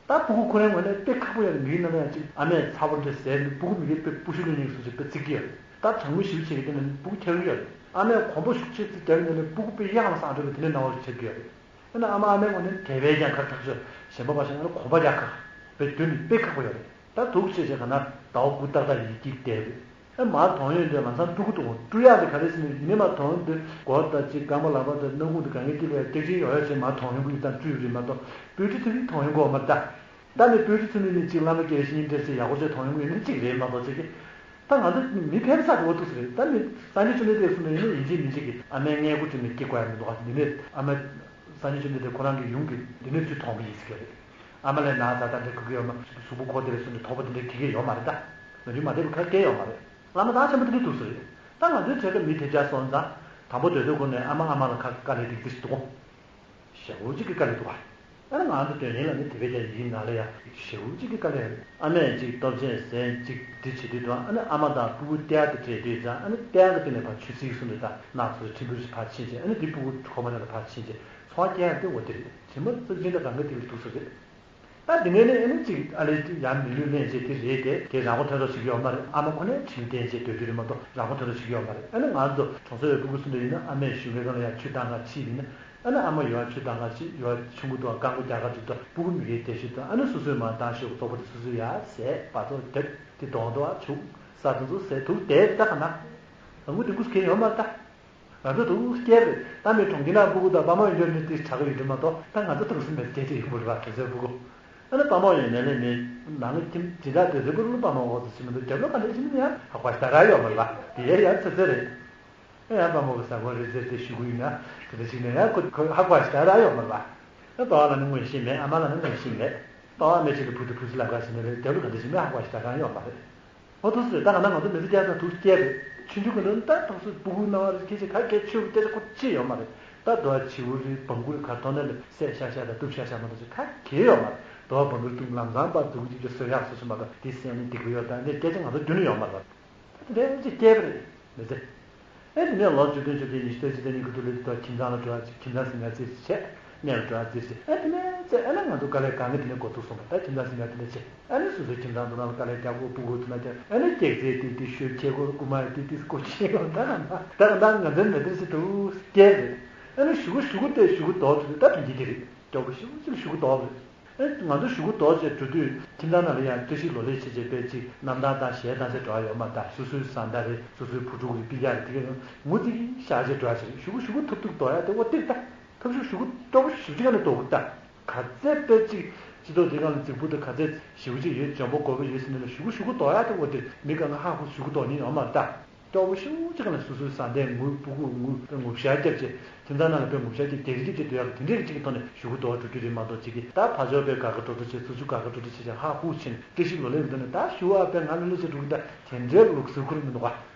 ད་སྤུ་གུ་ཁོ་རའི་ངོས་ནས་དཔེ་ཁག་པོ་ཡོད་རེད། མི་ཡི་ནང་ལ་ཡང་ཅིག་ཨ་མས་ཚ་པོ་འདྲ་ཟས་ནི་སྤུ་གུ་མི་གིས་དཔེ་སྤུ་ཤུ་ལོན་ཉེན་སོ་ཞིག་དཔེ་བརྩི་གི་ཡོད་རེད། ད་གྲང་མོ་ཞེ་པོ་བྱེད་ཀྱི་ནི་སྤུ་གུ་ཁྱེར་གི་ཡོད་རེད། ཨ་མས་གོམ་པ་ཤུགས་ཆེ་ཙིག་རྒྱག་གི་ནི་སྤུ་གུ་དཔེ་གཡང་ལ་སངས་འགྲོ་བའི་དེ་འདྲའི་སྣང་བ་ཞིག་ཁྱེར་གི་ཡོད་རེད། ཨ་ནི་ཨ་མ་ཨ་མའི་ངོས་ནས་དེ་བས་ཀྱང་ཁག་ཐག་ཆོད། གཞན་པ་མ་ཤེས་ན་གོམ་པ་རྒྱག་ཁག་བའི་དོན་ནི་དཔེ་ཁག་པོ་ཡོད་རེད། ད་སྡུག་ཆེ་ཆེ་ག་ན་ཟླ་བ་དགུ་ཏག་ཏག་ཡིན་གྱི་བསྡད་རེད། ཨ་མར་དོན་ཡོད་འདོད་ལམ་སང་སྤུ་གུ་དང་བཀྲུ་ཡག་དེ་ག་རེ་ཟེར་ན་ཡིན་ནའི་མར་དོན་འདོད་མགོ་དང་ཅིག་རྐང་པ་ལག་པ་དང་སྣ་ཁུང་དང་གང་གི་དཀྱིལ་ལ་ཡང་སྟེགས་ཅན་ཡོད་ཡོད་ཅིག་མར་དོན་ཡོང་གི་ཡོད་དང་བཀྲུས་རེད་མ་གཏོགས་སྤོས་ཀྲི་ཚུན་ཚོད་དོན་ཡོང་གི་ཡོད་མ་རེད་ད། ད་ནི་སྤོས་ཀྲི་ཚུན་ཚོད་ནི་ཅིག་བླ་མ་དགེ་བཤེས་གཉེན་འདྲ་ཟེར་ཡག་པོ་བྱས་དོན་ཡོང་གི་ཡོད་ནི་གཅིག་རེད་མ་གཏོགས་ཅིག་གི་ད་ང་ཚོ་མི་ཕལ་ཆེར་འོ་ཐུག་ས་རེད། ད་ནི་སངས་རྒྱས་བཅོམ་ལྡན་འདས་གསུངས་ནས་ཡིན་ན་ཡིན་གཅིག་མིན་གཅིག་གི་ཨ་མའི་མངལ་སྒོ་དེ་ནས་སྐྱེ་དགོས་ཡ་མི་འདུག་ག་འདི་ནས་ཨ་མ་སངས་རྒྱས་བཅོམ་ལྡན་འདས་ཁོ་རང་གི་ཡུམ་གྱི་འདི་ནས་ཚུར་མཐོང་གི་ཡིན་ཟེར་གི་རེད། ཨ་མ་ལས་ན་ཚ་ད་འདྲ་གོ་གི་ཡོད་མ། གཟུགས་པོ་ཁོག་དེ་རེད་གསུངས་ནས་དོགས་པ་དེ་འདྲ་གི་གི་ཡོད་མ་རེད་ད། ནམ་རྒྱུན་མ་བསྡད་པའི་ཁ་སྐད་ཡོད་མ་རེད། བླ་མ་དག་ཆེན་པོ་དེ་འདྲ་འདུག་ཟེར་རེད། ད་ང་ཚོའི་གྲས་ཀ་མི་དེ་ཅག་སོང་ཙང་དང་པོ་སྡོད་སྡོད་ཁོ་ནས་ཨ་མ་ཨ་མ་ལ་ཁ་དཀའ་ལས་སྡིག་སྡིག་ཞིག་འདུག་ཞེ་པོ་ཅིག་གི་དཀའ་ལས་འདུག་ག་ཨ་ནི་ང་ཚོ་དོན་ཡིན་ལ་ནི་དེ་བས་ཀྱང་ཡིན་ན་ལ་ཡ་ཞེ་པོ་ཅིག་གི་དཀའ་ལས་རེད། ཨ་མས་ཅིག་སྟོབས་ཆེན་ཟན་ཅིག་འདི་བྱེད་དུས་དང་ཨ་ནི་ཨ་མ་དང་སྤུ་གུ་སྟེར་དེ་བྲལ་དུས་ཙང་ཨ་ནི་སྟེར་གི་དེ་ནས་ཕར་ཆུ་ཚིག་གསུམ་དེ་དང་ནགས་ཚོ་ཁྲིན་པུ་རི་ཕར་ཕྱིན་བྱས་ཨ་ནི་དེ་སྤུ་གུ་ཁོ་མ་ནང་ལ་ཕར་ཕྱིན་བྱས་ཚོང་སྐྱེལ་ཡ་དེ་འོ་དེ་རེད། དྲི་མ་གཙུག་ཅན་དང་གང་ག་དེ་ལ་འདུག་ས་རེད། ད་དེ་ནས་ནི་ཨ་ནི་ཅིག་ཨ་ལས་ཅིག་ཡང་མི་ལུས་ལེན་བྱས་དེ་རེད་དེ་དེ་རང་མགོ་ཐོན་རོགས་བྱེད་ཀྱི་ཡོད་མ་རེད། ཨ་མ་ཁོ་ནས་དྲིན་བསྟན་བྱས་སྡོད་རྒྱུ་རེད་མ་གཏོགས་རང་མགོ་ཐོན་རོགས་བྱེད་ཀྱི་ཡོད་མ་རེད། ཨ་ནི་ང་ཚོ་གྲོང་ཚོ་བའི་སྤུ་གུ་སུ་འདྲ་ཡིན་ན་ཨ་མས་ཞུ་མཁན་སྒང་ལ་ཡང་ཆུ་བཏང་ག་ཕྱིན་ཡིན་ན་ཨ་ནི་ཨ་མ་ཡོད་ཆུ་བཏང་ག་ཕྱིན་ཡོད་ཆུང་ཀུ་དང་རྐང་པ་རྒྱག་ག་འགྲིག་དང་སྤུ་གུ་མི་གའི་དེ་ཞུ་དང་ཨ་ནི་སོ་སོའི་མ་བཏང་ཞོག་བཙོག་པ་དེ་སོ་སོའི་ཡ་ཟས་བ་ཚོ་རྒྱབ་དེ་གདོང་དུ་ཨ་བྱུག་ས་དེ་ཚོ་ཟས་དུག་དེ་ད་ག་ན་རང་མགོ་དེ་སྐུ་སུ་གས་ཡོད་མ་རེད་ད། ང་ཚོ་དུ་སྐྱེལ་རེད། ད་མི་གྲོང་ཁྱེར་ནང་སྤུ་གུ་དང་པ་མ་ཡོད་འདྲ་ནི་དེ་དྲག་གི་ཡོད་འདྲ་མ་གཏོགས་ད་ང་ཚོ་ཐུགས་སུ་མེད་སྐད་ཆ་ཡིན་པོ་རེད་པ། དེ་ཚོའི་སྤུ་གུ་ཨ་ནི་པ་མ་ཡོད་ནས་ལས་མི་ནང་ཁྱིམ་ཇི་འདྲ་དེ་ཚོའི་སྤུ་གུ་པ་མ་འོག་ཏུ་ཕྱིན་མི་འདུག་རྒྱབ་ལོགས་ག་འདྲ་ཕྱིན་མི་ཡང་ཧ་གོ་ཞིག་ད་ར་ཡོད་མ་རེད་པ། དེ་ཡ་ཡ་ཚེ་ཚེ་རེད། ཡང་དཔའ་མོ་གི་ས་གོ་རེ་ཙེ་ཙེ་ཞུ་གི་ཡིན་ན་དེ་འདྲ་ཞིག་ནས་ཡང་ཁོ་ཁོ་ཧ་གོ་ཞིག་ད་རག་ཡོད་མ་རེད་པ། ཨ་པ་བ་ལ་ནི་ངོ་ཤེས་མེད། ཨ་མ་ལ་ནི་ངོ་ཤེས་མེད། པ་བ་མེད་ཅིག་ཏུ་བུ་དུ་བུ་སུ་ལ་དགའ་ཞིག་ནས་རེད། དེ་ལ་ག་འདྲ་ཞིག་མེད་ཧ་གོ་ཞིག་ད་རག་ཡོད་མ་རེད། ཨོ་ཐུགས་སུ་རེད། ད་ག་ན་ང་ཚོ་མི་ཚེ་བསྐྱལ་ཙང་ཐུགས་སུ་སྐྱེལ་རེད། ཆུང་ཆུང་གི་འདུག་ད་ཐུགས་སུ་སྤུ་གུ་སྣང་བ་རེད། ཁྱེད་ཀྱི་ག་གེ་ཆོས་སྐད་ཆ་ཁོ་ཅི་ཡོད་མ་རེད། ད་དོ་བ་བྱིའུ་རེད། བང་གུ་རེད། གར་ཐོག་ནས་ལ་སད་ཤ་ཤ་དང་གཏུབ་ཤ་ཤ་མ་གཏོགས་ཅི་ག་གེ་ཡོད་མ་རེད། དོ་བ་བང་གུ་རེད། ལམ་སང་པ་འདུག་ཅིག་ཅིག་བཟོ་ཡག་བཟོ་ཆུ་མ་གཏོགས་དེ་སད་ནས་སྡིག་པ་ཡོད་ད་ནས་སྐད་ཆ་ང་ཚོ་རྒྱུན་ནས་ཡོད་མ་རེད། ད་དེ་འདྲའི་ཅིག་སྐྱེས་པ་རེད་མི་ཚེ། ཨེ་དེ་ནས་ལོ་བཅུ་བདུན་བཅོ་བརྒྱད་ཉི་ཤུ་རྩ་གཅིག་རྩ་གཉིས་ཀྱི་དུས་ལ་དེ་དག་ཁྱིམ་ཚང་ལ་འགྲོ་ཡག་ཅིག་ཁྱིམ་ཚང་ཟིན་ཡག་རྩིས་ཅིག་བྱས། གནས་ལ་འགྲོ་ཡག་རྩིས་ཅིག་ཨེ་དེ་ནས་ཚེ་ཨེ་ན་ང་ཚོ་དཀའ་ལས་གང་གི་དེ་ནས་འགོ་ཚུགས་སོང་བ། ད་ཁྱིམ་ཚང་ཟིན་ཡག་དེ་ནས་བྱས། ཨ་ནི་སོ་སོའི་ཁྱིམ་ཚང་དུ་ནང་ལ་དཀའ་ལས་རྒྱག་དགོས། སྤུ་གུ་དུ་ན་རྒྱག་ཨ་ནི་སྐྱག་རྫས་ཏིག་ཏིག་ཤོད། ཁྱེད་ཁོ་རྐུ་མ་ཏིག་ཏིག་སྐོར་བྱེད་དགོས། ད་ད་ད་ང་ཚོའི་མི་ཚེ་ཞིག་ཏུ་སྐྱེལ་རེད། ཨ་ནི་གཞུག་གུ་གཞུག་གུ་དེ་གཞུག་གུ་ལྡོག་ཐུབ་ད་དོན་གྱི་དེ་རེད། སྐྱོ་པོ་ཞེ་པོ་ཅིག་གཞུག་གུ་ལྡོག་རེད། ཨ་ང་ཚོ་གཞུག་གུ་ལྡོག་བྱས་འགྲོ་དུས་ཁྱིམ་ཚང་ནང་ལ་ཡང་བཀྲ་ཤིས་ལོ་ལེགས་བྱེད་བྱས་པའི་ཅིག་གནམ་ཐང་དང་གཞས་བཏང་ཚེ་འགྲོ་བ་ཡོད་མ་རེད། ད་སོ་སོའི་བཟའ་ཟླ་རེད། སོ་སོའི་བུ་ཕྲུག་རེད། སྤུན་ཀྱག་རེད། དེ་ག་ཡང་ངུ་ཙིག་ཤག་བྱས་འགྲོ་ཡག་ཅིག་རེད། གཞུག་གུ་གཞུག་གུ་ཐུབ་ཐུབ་ལྡོག་ཡག་དེ་འོ་ཏིག་ད་ཐབས་ཤུགས་གཞུག་གུ་སྐྱོ་པོ་ཞེ་པོ་ཅིག་ག་ནས་ལྡོག་གི་ད། ག་ཚད་དཔེ་གཅིག་སྤྱི་ཚོགས་འདི་སྒང་ལ་རྫིག་པོ་དང་ག་ཚད་ཞེ་པོ་ཅིག་ཡོད། འཇོན་པོ་རྒོད་པོ་ཡོད་ཟེར་ནས་ལ་གཞུག་གུ་གཞུག་གུ་ལྡོག་ཡག་དེ་འོ་དེ་མི་སྒང་ག་ཧ་གོ་གཞུག་གུ་ལྡོག་མཁན་ཡོད་མ་རེད་ད། སྐྱོ་པོ་ཞེ་པོ་ཅིག་ག་ནས་སོ་སོའི་བཟའ་ཟླའི་ངུ་སྤུ་གུ་ངུ་ངུ་ཤག་རྒྱབ་བྱས་ཁྱིམ་ཚང་ནང་ལ་དཔེ་ངུ་ཤག་རྒྱབ་རྒྱག་རྒྱུ་དེ་ཡག་དེ་འདྲས་ཅིག་གི་ཐོག་ནས་གཞུག་གུ་ལྡོག་འགྲོ་རྒྱུ་རེད་མ་གཏོགས་ཅིག་གི་ད་ཕར་ཕྱོགས་དཔེ་དགའ་དགའ་སྤྲོ་སྤྲོ་བྱས་ཚུར་ཕྱོགས་དགའ་དགའ་སྤྲོ་སྤྲོ་བྱས་ཀྱང་ཧ་ཧུ་ཕྱིན་བཀྲ་ཤིས་ལོ་ལེགས་འདི་ནས་ད་ཞུ་བ་དཔེ་ང་ལོ་ལོ་བྱས་འགྲོ་གི་ད་དེ་འདྲའི་ལུགས་སྲོལ་ཁུར་མི་འདུག་ག་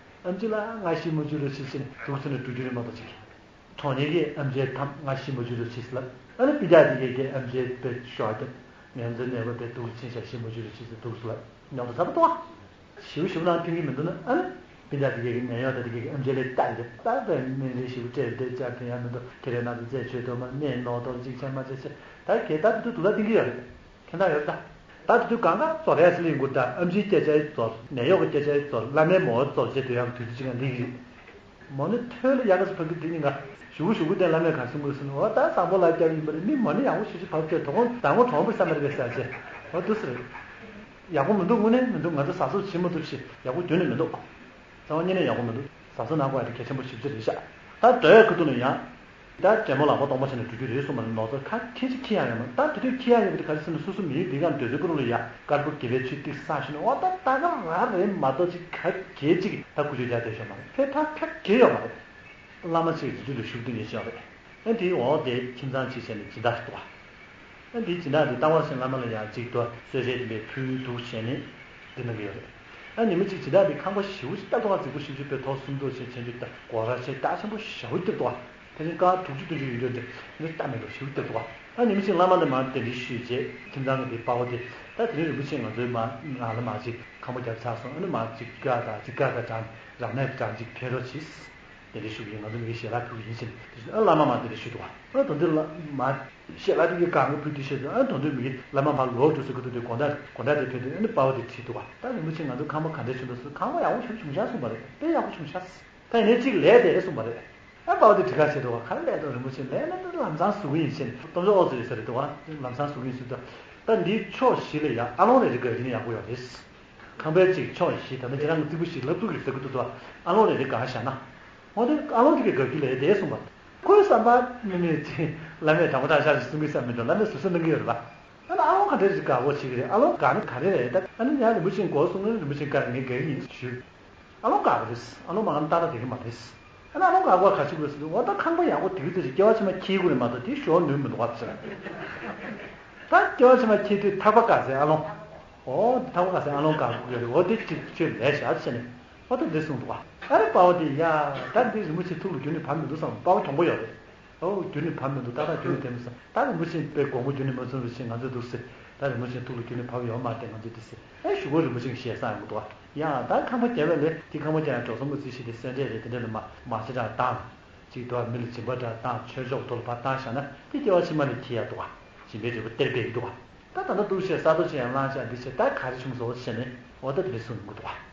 ཨམ་ཆི་ལ་ང་ཤི་མ་བཅུག་རོགས་བྱེད་ཟེར་ནས་འདུག་ཟེར་ནས་འགྲོ་རྒྱུ་རེད་མ་གཏོགས་ཅིག་གི་གྲོངས་མཁན་གྱི་ཨམ་ཆིའི་མཐའ་ང་ཤི་མ་བཅུག་རོགས་བྱེད་ཟེར་ལབ། ཨ་ནི་སྤུན་ཀྱག་དེ་གས་ཀྱི་ཨམ་ཆིའི་དཔེ་ཤོག་ཨ་ཏེ་ངན་ཚོའི་ནད་པ་དཔེ་འདུག་ཕྱིན་ཤག་ཤི་མ་བཅུག་རོགས་བྱེད་ཟེར་འདུག་ཟེར་ལབ། མྱོང་དང་ཚ་པོ་འདུག་ཨ། ཞིའུ་ཞིའུ་ནང་ཐིང་གི་མི་འདུག་ན་ཨ་ནི། སྤུན་ཀྱག་དེ་གས་ཀྱི་ནད་གཡོག་དང་དེ་གས་ཀྱི་ཨམ་ཆི་ལས་ལྟ་གི་རེད། ད་དཔེ་སྨན་རིན་ཞིབ་སྤྲད་དེ་བཅར་ཐུབ་ཡག་མི་འདུག་ཁྱེད་རའི་ནང་དུ་རྩད་ཆོད་འདུག་མ་སྨན་ནོར་དོར་ཅིག་བྱས་མ་བྱས་བྱས་ད་གས་ད་དུ་དུ་དུ་ད་ཐིང་གི་ཡོད་རེད། ཁྱེད་རང་ཡོད་ད། ད་དུ་དུ་གང་ག་ཚོར་ཡག་སི་ལིང་གུ་ད་ཨམ་ཆིའི་སྐད་ཆ་ཡི་ཚོར་ནད་གཡོག་གི་སྐད་ཆ་ཡི་ཚོར་བླ་མའི་མོ་ཚོར་བྱས་དུ་ཡག་དུས་ཚོད་ཅིག་ག་འདི་གི་རེད། མོ་ནི་ཐོད་ལ་ཡག་ག་སུ་ཕ་གི་དེ་ཉིན་ག་ཞུ་གུ་ཞུ་གུ་དེ་བླ་མས་ག་སུ་མོ་སུ་ནི་འོ་ད་བཟང་པོ་ལ་སྐྱབས་ཡིན་པ་རེད། མི་མོ་ནི་ཡག་པོ་ཞུ་ཞུ་ཕབ་ཚེ་དོ་དགོང་དང་པོ་གྲོང་པོ་བསམ་མེད་པའི་ས་ཆེ་འོ་དུ་སུ་རེད། ཡག་པོ་མི་འདུག་དངོས་གནས་མི་འདུག་ང་ཚོ་ཟ་སོགས་བྱེད་མ་ཐུབ་ཞེས་ཡག་པོ་རྒྱུན་ནས་མི་འདུག་རྩ་བ་ཉིད་ནས་ཡག་པོ་མི་འདུག་ཟ་སོགས་ནང་དགོས་ཡག་དེ་གལ་ཆེན་པོ་ཞིབ་ཆ་རེད་ཤག་ད་འགྲོ་ཡག་ཁུ་ཐུག་ནས་ཡང་། ད་དྲན་མོ་ལག་པ་སྟོང་པ་བྱས་ནས་འགྲོ་རྒྱུ་རེད་གསུངས་པ་ནི་ནོར་འཛོལ་ག་ཁེ་ཅིག་ཁེ་ཡག་ཡོད་མ་རེད། ད་དེ་དུས་ཁེ་ཡག་ཡོད་པ་དེ་ག་རེ་ཟེར་ན་སོ་སོ་མི་ཡུལ་འདི་ག་འདོད་རྩོལ་པོ་རུ་ལ་ཡ་དཀར་པོ་དགེ་བའི་ཆོས་ཏིག་ས་ཞུ་ན་འོ་ད་ད་ག་ར་རེད་མ་གཏོགས་ཅིག་ག་གེ་ཅིག་ད་ཀུ་ཅོ་རྒྱག་བསྡད་ཤོག་མ་རེད། ཕེ་ཐག་ཁ་གེ་ཡོད་མ་རེད། བླ་མ་ཅིག་རི་ཁྲོད་དུ་བཞུགས་དུས་ཉེ་ཆར་རེད། ཨ་འདིའི་འོག་དེ་ཁྱིམ་ཚང་ཅིག་བྱས་ནས་སྦྱིན་བདག་ཞིག་འདུག་བ། ཨ་འདིའི་སྦྱིན་བདག་འདི་ལྟ་བར་ཞིང་བླ་མ་ལ་ཡང་ཅིག་ཏུ་གསོལ་ཇའི་དེ་འདྲའི་ཕུལ་འདུག་བྱས་ནས་འདི་གནང་གི་ཡོད་རེད། ཨ་ཉི་མ་གཅིག་སྦྱིན་བདག་འདི་ཁང་པ་ཞེ་པོ་ཞིག་བཏབ་འདུག་བ། རྫིག་པོ་ཞེ་པོ་ཞིག་དཔེ་ཐོག་གསུམ་ཐོག་བྱས་ཆེན་པོ་ཞིག་དང་སྒོ་ར་ཆེ་རྟགས་ཆེན་པོ་ཞེ་པོ་བཏབ་འདུག་བ། ཕལ་ཆེར་ཀ་དྲུག་ཅུ་བདུན་ཅུ་ཡིན་འདྲ་འདྲ་འདི་ལྟ་མེད་འགྲོ་ཞེ་པོ་བཏབ་འདུག་བ། ཨ་ཉི་མ་གཅིག་བླ་མ་ལ་མར་གདན་འདྲེན་ཞུས་རྗེས་ཁྱིམ་ཚང་གི་འདི་དཔའ་བོ་དེ་ད་དེ་རིང་རིན་པོ་ཆེ་ང་ཚོའི་མ་ང་ལ་མ་ཅིག་ཁང་པ་རྒྱབ་ཚར་སོང་། ཨ་ནི་མ་ཅིག་ཀ་དང་ཅིག་ཀ་དང་གྲངས་རབ་གནས་ཀྱི་གྲངས་ཅིག་ཕེབས་རོགས་གྱིས། དེ་འདྲ་ཞུ་གི་ཡིན། ང་ཚོ་མི་གི་ཞལ་ལག་ཕུལ་གི་ཡིན་ཟེར་ནས་དེ་བཞིན་ཨ་བླ་མ་མ་དེ་འདྲ་ཞུས་འདུག་བ། ཨ་དོན་དུ་བླ་མ་ཞལ་ལག་དེ་གི་གང་གི་ཕུལ་དུས་ཤེས་སོང་། ཨ་དོན་དུ་མི་གི་བླ་མ་མ་ལོག་འགྲོ་ཟེར་གི་འདུག་དེ་དགོང་དག་དགོང་དག་དེ་ཕེབས་དུས་ཨ་ནི་དཔའ་བོ་དེ་དྲིས་འདུག་བ། ད་རིན་པོ་ཆེ་ང་ཚོ་ཁང་པ་ག་འདྲ་བྱུང་འདུག་ཟེར། ཁང་པ་ཡག་པོ་ཞིག་བྱུང་ཤག་གསུངས་པ་རེད། དཔེ་ཡག་པོ་བྱུང་ཤག་ད་ཡིན་ནའི་གཅིག་ལས་དེ་གསུངས་པ་རེད། ཨ་དཔའ་བོ་དེ་དྲི་ཁ་བྱས་འདུག་བ། ག་རེ་ལས་འདུག་རིན་པོ་ཆེ་ལས་ན་ད་ལམ་སང་བཟོ་གི་ཡིན་ཟེར་ནས་སྟོབས་ཆོག་ཨོ་ཙི་ཡོད་ས་རེད་འདུག་བ། ལམ་སང་བཟོ་གི་ཡིན་ཟེར་འདུག་ད་འདིའི་ཕྱོགས་བཞི་ལ་ཡ་ཨ་ལོང་རེ་རེ་དགའ་ཡིན་ན་ཡག་པོ་ཡོད་རེད། ཁང་པའི་གཅིག་ཕྱོགས་བཞི་ད་ནི་ཁྱེད་རང་གི་རྩིག་པ་བཞི་ལབ་ཐུག་གི་ཟེར་གི་འདུག་ཏོ། ཨ་ལོང་རེ་རེ་གང་བཞག་ན། འོ་དེ་ཨ་ལོང་དེ་གི་དགའ་རྒྱུ་ལས་དེ་གསུངས་པ། ཁོའི་བསམ་པ་མི་མེད་ཅིང་བླ་མས་དྲང་པོ་དྲང་བཞག་ཅིག་གསུང་གི་བསམ་མི་འདུག་བླ་མས་སོ་སོ་གནང་གི་ཡོད་རེད་པ། ཨ་ལ་ཨ་ལོང་ག་འདྲ་ཞིག་དགའ་པོ་བྱེད་ཀྱི་རེད། ཨ་ལོང་དགའ་ནི་ག་རེ་རེད་ད། ཨ་ནི་ཡང་རིན་པོ་ཆེ་མགོ་གསུང་ན་རིན་པོ་ཆེ་བཀའ་ངས་དགའ་གི་ཡིན་ཞུས། ཨ་ལོང་དགའ་པོ་རེད། ཨ་ལོང་མ་ག་ནི་ཏག་ཏག་དེ་གི་མ་རེད། ཨ་ནི་ཨ་ལོང་དགའ་པོ་ག་ཅིག་རེད་ཟེར་དུས་འོ་ད་ཁང་པ་ཡག་པོ་དེ་གི་དེ་ཞིག་སྐྱེ་བ་ཕྱི་མ་ཁྱེར་དགོས་རེད་མ་གཏོགས་དེ་ཞོར་ནུས་མི་འདུག་བ་ཟེར། ད་སྐྱེ་བ་ཕྱི་མ་ཁྱེར་དུས་ཐག་པ་བཀག་ཟེར་ཨ་ལོང་། ཨོ་འདི་ཐག་པ་བཀག་ཟེར་ཨ་ལོང་བཀག་དགོས་ཀྱི་རེད། འོ་འདི་གཅིག་ཆོས་ལས་བཞག་ཟེར་ནས་ཨོ་ད་འདི་གསུངས་འདུག་བ། ཨ་རེ་དཔའ་བོ་དེ་ཡ་ད་འདི་རིན་པོ་ཆེ་ཐུགས་ལ་རྒྱུན་ནས་བབས་མི་འདུག་བསམ། དཔའ་བོ་གྱོང་པོ་ཡོད་རེད། ཨོ་རྒྱུན་ནས་བབས་མི་འདུག་ཏག་ཏག་རྒྱུན་ནས་དེ་མི་བསམ། ད་རིན་པོ་ཆེ་དཔེ་དགོངས་པ་རྒྱུན་ནས་མ་ཚོམ་རེ་བྱས་ང་ཚོས་འདུག་ཟེར། ད་རིན་པོ་ཆེ་ཐུགས་ལ་རྒྱུན་ནས་བབས་ཡོད་མ་རེད། ང་ཚོས་འདི་ཟེར། ཨེ་ཞུ་གོ་རིན་པོ་ཆེ་གི་ཞལ་བཟང་ཡོང་གི་འདུག་བ། ཡ་ད་ཁང་པ་རྒྱབ་པ་ལས་དེ་ཁང་པ་རྒྱག་ཡང་འགྲོ་སོང་གི་རྩིས་གཞི་དེ་སེ་འབྲས་རེད། དེ་འདྲ་ལ་མ་མ་ཤི་དྲག་བཏང་། ཅིག་དོ་མི་ལ་སྦྱིན་པ་འདྲ་བཏང་། ཆོས་ཕྱོགས་ཐོག་ལ་ཕར་བཏང་བཞག་ན་དེ་སྐྱེ་བ་ཕྱི་མ་ལ་འཁྱེར་ཡག་འདུག་བ། སྦྱིན་པའི་འབྲས་བུ་སྟེར་བས་འདུག་བ། ད་ད་ལྟ་འདུག་བྱས་ས་རྡོ་ཆེ་ཡང་བླངས་བཞག་འདི་བྱས་ད་ག་རེ་བྱུང་སོང་ཟེར་ནས་འོ་ད་དེ་འདྲ་གསུངས་ཡོང་གི་འདུག་བ།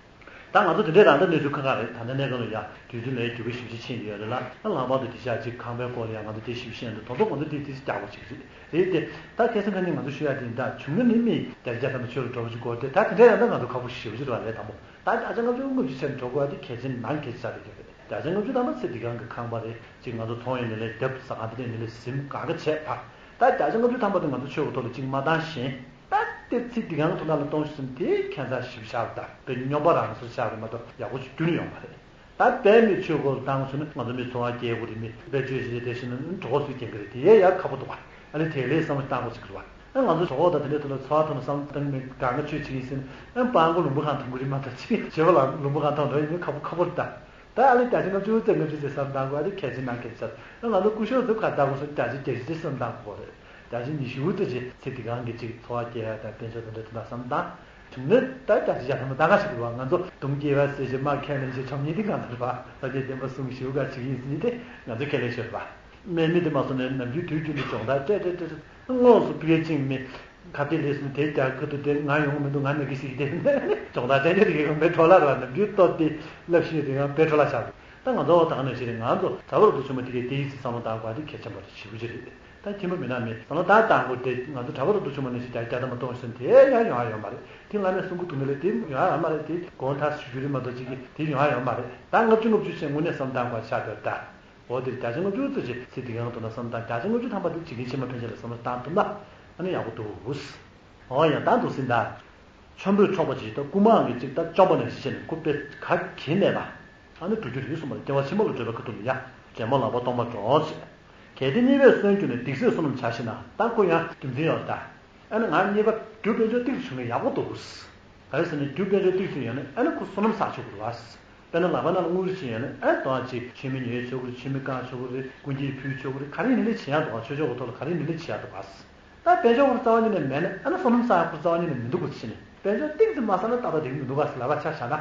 ད་ང་ཚོ་དེ་འདྲའི་རང་ད་གནས་ཚུལ་ཁག་ཁག་རེད། ད་ལྟ་གནས་སྐབས་ལ་ཡ་དུས་ཚོད་ལས་རྒྱུ་ག་ཞིབ་ཅིག་ཕྱིན་ཡོད་རེད་ལ། ད་ལྷག་པར་དུ་དེ་ཤག་ཅིག་ཁང་པའི་སྐོར་ལ་ཡ་ང་ཚོ་དེ་ཞིབ་ཤེས་འདུག་དོ་དོ་ང་ཚོ་དེ་དེ་རྒྱག་པ་ཅིག་རེད། རེད་དེ། ད་ཁ་སང་ཁ་ཉིན་ང་ཚོ་ཞུ་ཡ་དེ་ཡིན། ད་བྱུང་ན་ནི་མི་བརྒྱ་ཆ་ཐམ་པ་ཆོས་ལ་འགྲོ་བ་ཅིག་དགོས་ཏེ། ད་དེ་འདྲ་ཡང་ད་ང་ཚོ་ཁག་པོ་ཞེ་པོ་ཅིག་རེད་པ། ལས་དང་པོ་ད་བརྒྱ་ཆ་ལྔ་བཅུ་ལྔ་བཅུ་ཆ་ནས་འགྲོ་དགོས་ཡ་དེ་གལ་ཆེན་ནང་གལ་ཆེ་ཆགས་བསྡད་ཀྱི་རེད། བརྒྱ་ཆ་ལྔ་བཅུ་ཐམ་པ་ཚེ་འདི་གང་གི་ཁང་པ་རེད། ཅིག་ང་ཚོ་ཚོང་ཡོད་ནི་ལས་རྒྱབ་ཟ་ཁང་དེ་འདྲ་ནི་ལས་ཟིན་གང་ག་བྱས་ཕར། ད་བརྒྱ་ཆ་ལྔ་བཅུ་ཐམ་པ་དེ་ང་ཚོ་ཆོས་ཀྱི་ཐོག་ལ་ཅིག་མ་བཏང་ཞིང་། ད་དེ་ཚེ་འདི་གང་གི་ཐོག་ནང་ལ་གཏོང་ཞིག་ཟིན་དེ་ཁྱད་མཚར་ཞིག་ཆགས་རེད། ད་དཔེ་སྨྱོན་པ་རང་སོར་ཆགས་རེད་མ་གཏོགས་ཡག་པོ་ཅིག་རྒྱུན་ནས་ཡོང་མ་རེད། ད་དཔེ་མི་ཆོས་སྐོར་བཏང་བྱུང་ན་ང་ཚོ་མི་འཚོ་བ་སྐྱེལ་དགོས་རེད། མི་དཔེ་ཆོས་ཞིག་དེ་བཞིན་གྲོགས་སུ་སྐྱེལ་གི་རེད། དེ་ཡས་ཡག་ཁག་པོ་འདུག་བ། ཨ་ནི་དེ་ལས་བསམ་བློ་བཏང་དགོས་ཟེར་གི་རེད་བ། ཨ་ང་ཚོ་གྲོགས་པོ་དང་དེ་འདྲའི་ཐོག་ལ་འཚོ་བ་ཐོག་ན་བསམ་བློ་བཏང་མེད་གང་ག་ཆོས་བྱེད་ཀྱི་ཡིན་ཟེར་ན། ཨ་སྤྲང་པོ་ལུང་པ་གང་ཐོན་གི་རེད་མ་གཏོགས་ཅི་བྱེད་པ་ལ་ལུང་པ་གང་ཐོན་འགྲོ་ཡིན་ནི་ཁག་པོ་ཁག་པོ་རེད་ད། ད་ཨ་ལེ་བརྒྱ་ཆ་ལྔ་བཅུ་ཙམ་ལྔ་བཅུ་ཙམ་བསམ་བཏང་དགོས། ཨ་ནི་གལ་ཆེན་ནང་གལ་ཆེ་ས། ཨ་ང་ཚོ་སྐུ་ཞབས་ཚོ་ཁ་བརྡ་དགོས་སོང་། བརྒྱ་ཆ་བརྒྱད་ཅུ་བསམ་བཏང་དགོས་རེད། བརྒྱ་ཆ་ཉི་ཤུ་ཙམ་ཅིག་ཚེ་འདི་གང་གི་ཅིག་འཚོ་བ་སྐྱེལ་ཡ་དང་དཔལ་འབྱོར་དེ་འདྲ་དེ་འདྲ་བསམ་བཏང་བྱུང་ན། ད་བརྒྱ་ཆ་བརྒྱ་ཐམ་པ་ད་ག་ཞིག་རེད་བ། ང་ཚོ་དུང་སྐྱེས་པ་ཟེར་ཞིག་མ་ཁས་ལེན་ཞིག་ཆོམ་ཉིད་དེ་ང་ཚོ་རེད་བ། ས་སྐྱ་བསྟན་པ་སྲུང་ཞིའུ་ག་བྱེད་ཀྱི་ཡིན་ཟེར་ནི་དེ་ང་ཚོ་ཁས་ལེན་ཞོར་བ། སྨན་མི་དེ་མ་སོང་ནས་ནམ་རྒྱུན་དུས་རྒྱུན་དུ་སྦྱོང་བརྡར་སྤྲད་སྤྲད་སྤྲད་སྤྲད། དངོས་སུ་ཕ་གིར་ཕྱིན་མི་ཁ་གཏད་ལས་སོང་དེ་རྒྱ་ཁ་ཐུག་དེ་ང་ཡོང་མི་འདུག་ང་ནི་གི་ཞིག་དེ་སྦྱོང་བརྡར་སྤྲད་རྒྱུ་དེ་གི་ཡང་པའི་འཕྲོ་བརླག་ར། ནམ་རྒྱུན་སྟོབས་དེ་བསླབ་ཤེས་དེ་ཡང་པའི་འཕྲོ་བརླག་ཆགས་འདུག་ད་ང་ཚོ་ད་ག་ནང་བཞིན་རེད། ང་ཚོ་གྲྭ་པ་རབ་ཏུ་བྱུང་བ་དེ་གས་དེ་ཡིན་ཟེར་བསམ་བློ་བཏང་དགོས་དེ་གལ་ཆེན་པོ་རེད། ཞེ་པོ་ཅིག་རེད། ད་ཁྱིམ་པ་མི་ནག་མི་བསམ་བློ་ད་བཏང་དགོས་དེ། ང་ཚོ་གྲྭ་པ་རབ་ཏུ་བྱུང་བ་ནང་བཞིན་རྒྱ་རྒྱ་དམ་གཏོང་ཤོར་དེ་ཡང་ཡོང་ཡ་ཡོད་མ་རེད། དེ་བླ་མས་གསུང་གི་འདུག་ནི་ལས་དེ་ཡོང་ཡ་ཡོད་མ་རེད། དེ་དགོངས་དག་ཞུ་རྒྱུ་རེད་མ་གཏོགས་ཅིག་གི་དེ་ཡོང་ཡ་ཡོད་མ་རེད། ད་ལྔ་བཅུ་ལྔ་བཅུ་བྱས་དངོས་གནས་བསམ་བཏང་དགོས་ཆགས་པ་རེད་ད། འོ་དེར་བརྒྱ་ཆ་ལྔ་བཅུ་ཙམ་ཞིག་ཚེ་འདི་གང་དུ་ན་བསམ་བཏང་། བརྒྱ་ཆ་ལྔ་བཅུ་ཐམ་པ་དེ་འཇིག་རྟེན་ཕྱི་མ་ཕན་ཆད་ལ་བསམ་བློ་བཏང་ཐུབ་ན་ཨ་ནི་ཡག་པོ་འདུག་འོ་ཡང་བཏང་འདུག་ཟིན་ད། ཆོམ་པོས་འཕྲོག་པ་ཅིག་ད་རྐུ་མའང་གི་ཅིག་ད་བཅོམ་པ་ནས་ཤི་ནས་རྐུ་དཔེ་ག་གེ་མེད་པ། ཨ་ནི་འགྲོ་རྒྱུ་རེད་གསུངས་པ་རེད། སྐྱེ་བ་ཕྱི་མ་ལ་བགྲོད་པའི་ཁ་ཐུག་ལ་ཡ། དྲན་མོ་ལག་པ་སྟོང་པ་འགྲོ་ཟེར། གལ་ཏེ་རྙེད་པས་གསོན་གྱུར་ནས། སྡིག་སེལ་བསོད་ནམས་བྱ་ཞིག་ན། ད་ཁོ་ཡང་རྒྱུ་མཚན་ཡོད་ད། ཨ་ནི་ང་རྙེད་པ་རྒྱུ་དཔལ་འབྱོར་ཏིག་ཙམ་བྱུང་ན་ཡག་པོ་འདུག་ག་རེ་ཟེར་ན་རྒྱུ་དཔལ་འབྱོར་ཏིག་ཙམ་ཡོད་ན་ཨ་ནི་ཁོ་བསོད་ནམས་བསགས་ཆོག་གི་རེད་བ། དཔེར་ན་ལག་པ་ནང་ལ་དངུལ་ཅིག་ཡོད་ན་ཨ་ནི་དོ་ཅིག་མཆོད་མེ་ཉོས་ཆོག་གི་རེད། མཆོད་མེ་བཀང་ཆོག་གི་རེད། སྐུ་འགྱེད་ཕུལ་ཆོག་གི་རེད། ག་རེ་ཡིན་ནའི་བྱེད་ཡག་འདུག་བ། ཆོས་ཕྱོགས་ཀྱི་ཐོག་ལ་ག་རེ་ཡིན་ནའི་བྱེད་ཡག་འདུག་བ། ད་དཔལ་འབྱོར་ཁོ་རྩ་བ་ཉིད་ནས་མེད་ན་ཨ་ནི་བསོད་ནམས་བསགས་ཡག་ཁོ་རྩ་བ་ཉིད་ནས་མི་འདུག་གོ། ཕྱིན་ནས་དཔལ་འབྱོར་ཏིག་ཙམ་མ་བསགས་ན་ཏག་ཏག་འགྲིག་གི་མི་འདུག་ག་ཟེར་ལབ་པ་ཆ་བཞག་ན།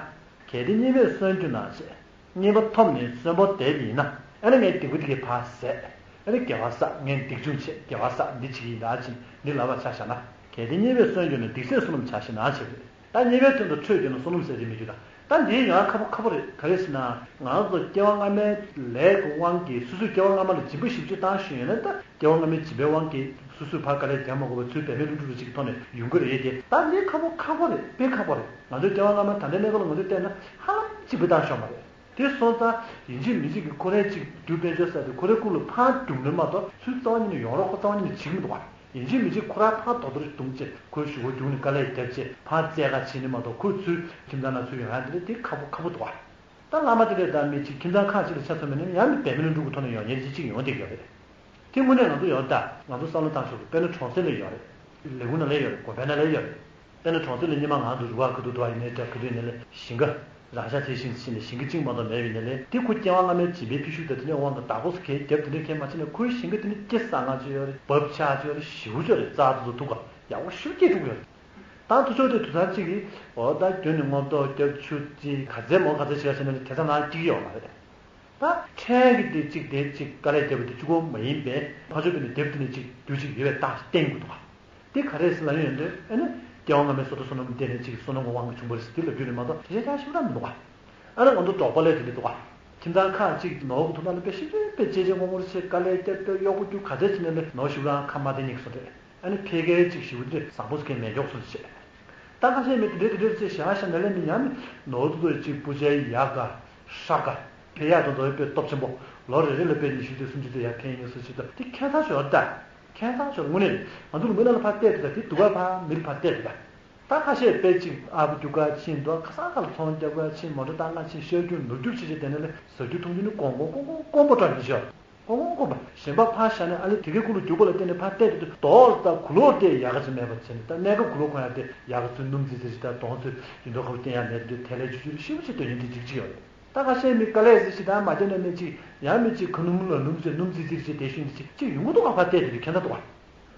གལ་ཏེ་རྙེད་པས་གསོན་གྱུར་ན་ཞེས། རྙེད་པ་ཐོབ་ནས་གསོན་པོ་བསྡད་པ་ཡིན་ན། ཨ་ནི་ངས་སྡིག་པ་འདི་གས་ཕར་ཟད། ཨ་ནི་དགེ་བ་བསགས། ངས་སྡིག་སྦྱོང་བྱས་དགེ་བ་བསགས། འདི་བྱེད་ཀྱི་ཡིན་ད་ཅེས་འདི་ལབ་པ་ཆ་བཞག་ན། གལ་ཏེ་རྙེད་པས་གསོན་གྱུར་ན། སྡིག་སེལ་བསོད་ནམས་བྱ་ཞིག་ན་ཞེས་པ་རེད། ད་རྙེད་པའི་དོན་དུ་ཁྲོས་གྱུར་ན་བསོད་ནམས་ཟེར་གྱི་མི་འདུག་ད། ད་འདི་ཡང་ཁག་པོ་ཁག་པོ་རེད། ག་རེ་ཟེར་ན། ང་ཚོ་སྐྱེ་བ་སྔ་མའི་ལས་ཀྱི་དབང་གིས་སོ་སོའི་སྐྱེ་བ་སྔ་མ་ལ་སྦྱིན་པ་ཞེ་པོ་ཅིག་བཏང་བཞིན་ཡོད་ན། ད་སྐྱེ་བ་སྔ་མའི་སྦྱིན་པའི་དབང་གིས་སོ་སོས་ཕར་དཀའ་ལས་རྒྱག་མ་དགོས་པར་ཚུར་འབད་མེད་ལྷུན་གྲུབ་ཅིག་གི་ཐོག་ནས་ཡོང་གི་རེད་དེ། ད་འདི་ཁག་པོ་ཁག་པོ་རེད། དཔེ་ཁག་པོ་རེད། ང་ཚོའི་སྐྱེ་བ་སྔ་མ་ད་ལྟའི་གནས་སྐབས་ལ་ང་ཚོས་བལྟས་ན་ཧ་ལམ་གཅིག་པུ་བཏང་ཤོག་མ་རེད། དེ་སོང་ཙང་ཡིན་གཅིག་མིན་གཅིག་གིས་ཁོ་རའི་གཅིག་རྒྱུ་དཔལ་འབྱོར་ཟེར་དེ་ཁོ་རའི་སྐུ་ལ་ཕར་རྒྱུག་ནས་མ་གཏོགས་ཚུར་རྩ་བ་ཉིད་ནས་ཡོང་རོགས་ཁོ་རྩ་བ་ཉིད་ནས་བྱེད་ཀྱི་མི་འདུག་བ། ཡིན་གཅིག་མིན་གཅིག་ཁོ་རང་ཕར་རྡོག་རྡོག་རྡུང་བྱས་ཁོའི་གཞུག་གུ་རྒྱུག་ནས་དཀའ་ལས་བརྒྱབ་བྱས་ཕར་བཙལ་ག་ཕྱིན་ནས་མ་གཏོགས་ཁོས་ཚུར་ཁྱིམ་ཚང་ནང་ཚུར་ཡོང་ཡ་དེ་འདྲ་དེ་ཁག་པོ་ཁག་པོ་འདུག་བ། ད་བླ་མ་དེ་འདྲས་ད་མི་གཅིག་ཁྱིམ་ཚང་ཁག་གཅིག་ལ་ཆ་མཚོན་པ་ཡིན་ན་ཡང་མི་འབད་མེད་ལྷུན་གྲུབ་ཀྱི་ཐོག་ནས་ཡོང་མཁན་གཅིག་གཅིག་ཡོང་བསྡད་ཡོད་རེད། དེ་དངོས་གནས་ང་ཚོ་ཡོད་ད། ང་ཚོ་བསམ་བློ་བཏང་ཆོག་གི། དཔེར་ན་གྲོང་གསེབ་ལ་ཡོད་རེད། ལས་ཁུངས་ནང་ལ་ཡོད་རེད། དགོན་པའི་ནང་ལ་ཡོད་རེད། དཔེར་ན་གྲོང་གསེབ་ལ་སྔོན་མ་ང་ཚོ་རུ་ཁག་གི་འདུག་འདུག་ཡིན་ནའི་འདྲ། ག་དུས་ཡིན་ནའི་ལས་ཞིང་ཁ་རང་ཤག་ཆེ་ཤིང་ཞིག་ནས་ཞིང་ཁ་གཅིག་མ་གཏོགས་མེད་པ་ཡིན་ནའི་ལས་དེ་ཁོ་སྐྱེ་བ་སྔ་མའི་སྦྱིན་པའི་ཕན་ཤུགས་དང་དེ་ནས་དབང་གིས་བདག་པོ་སུ་གས་རྒྱབ་དེ་འདྲས་གས་མ་བྱས་ན་ཁོའི་ཞིང་ཁ་དེ་ནི་སྐྱེ་བཟང་ང་ཅིག་ཡོད་རེད། འབབ་ཆག་ཅིག་ཡོད་རེད། ཞེ་པོ་ཅིག་ཡོད་རེད། རྩྭ་དེ་ཚོ་ཐུག་ག་ཡག་པོ་ཞེ་པོ་སྐྱེ་འགྲོ་གི་ཡོད་རེད། ད་དུ་ཆོག་དེ་དུ་ཚང་གཅིག་གིས་འོ་ད་རྒྱུན་ནས་སྔོ་ཏོག་རྒྱབ་ཆུ་ཅིག་ག་ཚད་མོ་ག་ཚད་བྱས་ཟེར་ན་ཁྱད་མཚར་ནང་སྐྱེ་གི་ཡོད་མ་རེད། ད་ཕྲན་གྱི་དེ་གཅིག་དེ་གཅིག་དཀའ་ལས་བརྒྱབ་པ་དེ་གཅིག་པོ་མ་ཡིན་པས་ཕར་ཕྱོགས་པས་ནི་དེབ་དེ་ནས་གཅིག་རྒྱུ་གཅིག་ཡོད་པའི་རྟགས་ཤིག་བསྟན་དགོས་འདུག་ག་དེ་ག་རེ་ཟེར་ལབ་ཡོང་དུས་ཨ་ནི་སྐྱེ་བ་སྔ་མའི་བསོད་དང་བསོད་ནམས་ལྡན་ནས་གཅིག་བསོད་ནམས་ཀྱི་དབང་གིས་བྱུང་བ་རེད་ཟེར་དེ་ལབ་རྒྱུ་ནི་མ་གཏོགས་དེ་ཤེས་ཀྱང་ཤེས་རང་མི་འདུག་ག་ཨ་ནི་ང་ཚོ་འབྲོག་པ་ལས་དེ་འདྲ་འདུག་ག་ཁྱིམ་ཚང་ཁག་གཅིག་ནོར་གྱི་ཐོག་ནང་ལ་དཔེ་ཞིབ་དཔེ་བྱས་བྱས་ངོ་ངོ་རེ་བྱས་དཀའ་ལས་བརྒྱབ་སྟེ་གཡོག་པོ་རྒྱུག་ག་ཚད་བྱས་ནས་ལས་ནོར་ཞིག་རང་ཁ་མ་བདེ་ཉེག་སོང་རེད། ཨ་ནི་ཕལ་སྐད་ཅིག་ཞིག་དེ་བཟང་པོ་ཟེར་མཁན་མེད་མགྱོགས་སུ་བྱས། ད་ཁ་ཤས་མི་དེ་འདྲས་དེ་འདྲས་ཚེ་ཞག་ཞག་ནས་ལས་མི་ཉམས་ནོར་དུ་དུ་ཅིག་སྤུ་ཆའི་ཡ་ག་ཧྲ་ག་ཕལ་ཡག་དང་དོ་དཔེ་སྟོབས་ཆེན་པོ་ལོ་རེ་རེ་ལ་དཔེ་ཉི་ཤུ་ཙམ་སུམ་ཅུ་ཙམ་ཡར་འཕེལ་ཉེ་སུ་ཅིག་ད་དེ་ཁྱད་མཚར་ཤོར་ད། ཁྱད་མཚར་ཤོར་དངོས་གནས་ང་ཚོ་ལུང་པའི་ནང་ལ་ཕར་བལྟས་དུས་ད་དེ་སྡུག་ག་ཕར་མི་ལ་ཕར་བལྟས་དུས་ད། ད་ཁ་ཤས་དཔེ་ཅིག་ཨ་ཕ་རྒྱུག་ག་ཕྱིན་འདུག་ཁ་སང་ཁ་ལ་ཚོང་རྒྱག་ག་ཕྱིན་མོ་ཊ་བཏང་ག་ཕྱིན་ཤོར་རྒྱུག་ནོར་རྒྱུག་བྱེད་བྱེད་དེ་ནས་ལས་ཟ་རྒྱུ་འཐུང་རྒྱུ་ནི་དཀོན་དཀོན་དཀོན་དཀོན་དཀོན་པོ་འདྲ་མི་ཤོར། ཧོ་ཧོ་ཧོ། གཞན་པ་ཕར་བཞག་ནས་ཨ་ལེ་དེ་གའི་ཀུ་ལུ་རྒྱུག་པ་ལ་བརྟེན་ནས་ཕར་བལྟས་དུས་རྡོག་ལྟ་གུ་ལོག་བལྟས་ཡག་ག་ཅིག་མེད་པ་བྱས་ནས་ད་གནས་སྐབས་གུ་ལོག་གོན་ཡག་དེ་ཡག་ག་ཚུལ་སྣུམ་ཙི་ཙི་ཞིག་ད་གདོང་ཚོས་ཡིན་མདོག་ཁ་པོ་བསྟན་ཡག་མེད་དུས་དེ་ལས་ཆུ་ཆུ་ཤི་བོ་ཆེ་དོན་ཡིན་དེ་འཇིགས་ཅིག་ཡོད་རེད། ད་ཁ་ཤས་མི་དཀའ་ལས་ཟེར་ཞིག་ད་མ་བརྒྱབ་ན་མི་གཅིག་ཡང་མི་གཅིག་ཁ་སྣུམ་ལ་སྣུམ་ཟེར་སྣུམ་ཙི་ཙིར་བྱས་དེ་ཤུན་དེ་གཅིག་གཅིག་ཡོང་གི་འདུག་ག་ཕར་བལྟས་དུས་ཁྱད་མཚར་འདུག་ག་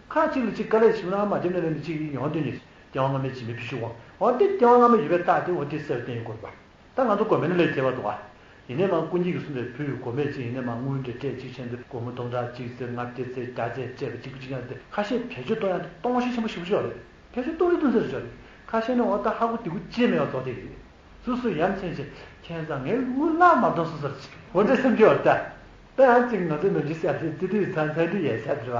ཁ་གཅིག་ལ་གཅིག་དཀའ་ལས་ཞིག་ན་མ་བརྒྱབ་ན་ལས་མི་གཅིག་ཡོང་དོན་ཡིན། སྐྱེ་བ་སྔ་མའི་སྦྱིན་པའི་ཕན་ཤུགས་དབང་འོ་དེ་སྐྱེ་བ་སྔ་མ་ཡོད་པའི་རྟགས་དེ་འོ་དེ་གསལ་བར་བསྟན་ཡོད་དགོས་རེད་པ། ད་ང་ཚོ་དགོན་པའི་ནང་ལས་བྱེད་པ་འདུག་ག་ཡིན་ནའི་མ་སྐུ་ཉིད་ཀྱིས་གསུངས་པའི་ཕུལ་བའི་སྒོར་མོ་གཅིག་ཡིན་ནའི་མ་དངུལ་འདྲ་སྤྲད་གཅིག་བྱས་འདུག་སྒོར་མོ་སྟོང་ཕྲག་གཅིག་ཙམ་ལྔ་བརྒྱ་ཙམ་བརྒྱ་ཙམ་སྤྲད་པ་གཅིག་པུ་གཅིག་ཡང་དེ་ཁ་ཤས་བེད་སྤྱོད་གཏོང་ཡག་དེ་སྟོང་ཤུགས་ཆེན་པོ་ཞེ་པོ་ཅིག་ཡོད་རེད། བེད་སྤྱོད་གཏོང་རེ་གཏོང་ཟེར་ཅིག་ཡོད་རེད། ཁ་ཤས་ནི་འོ་ད་ཧ་གོ་དེ་གུ་ཅི་མེད་པ་རྫོགས་བསྡད་ཀྱི་རེད། སོ་སོ་ཡ་མཚན་ཆེ་ཁྱད་མཚར་ངའི་དངུལ་ལག་མ་གཏོང་སོ་སོར་ཅིག་འོ་འདྲ་སེམས་ཀྱི་འོ་ད། ད་ཡང་ཅིག་ང་ཚོའི་ནང་ཆེན་ས་ཚིགས་ཚིག་དུས་ཚང་ཚན་དུ་ཡལ་ས་དེ་རེད་བ།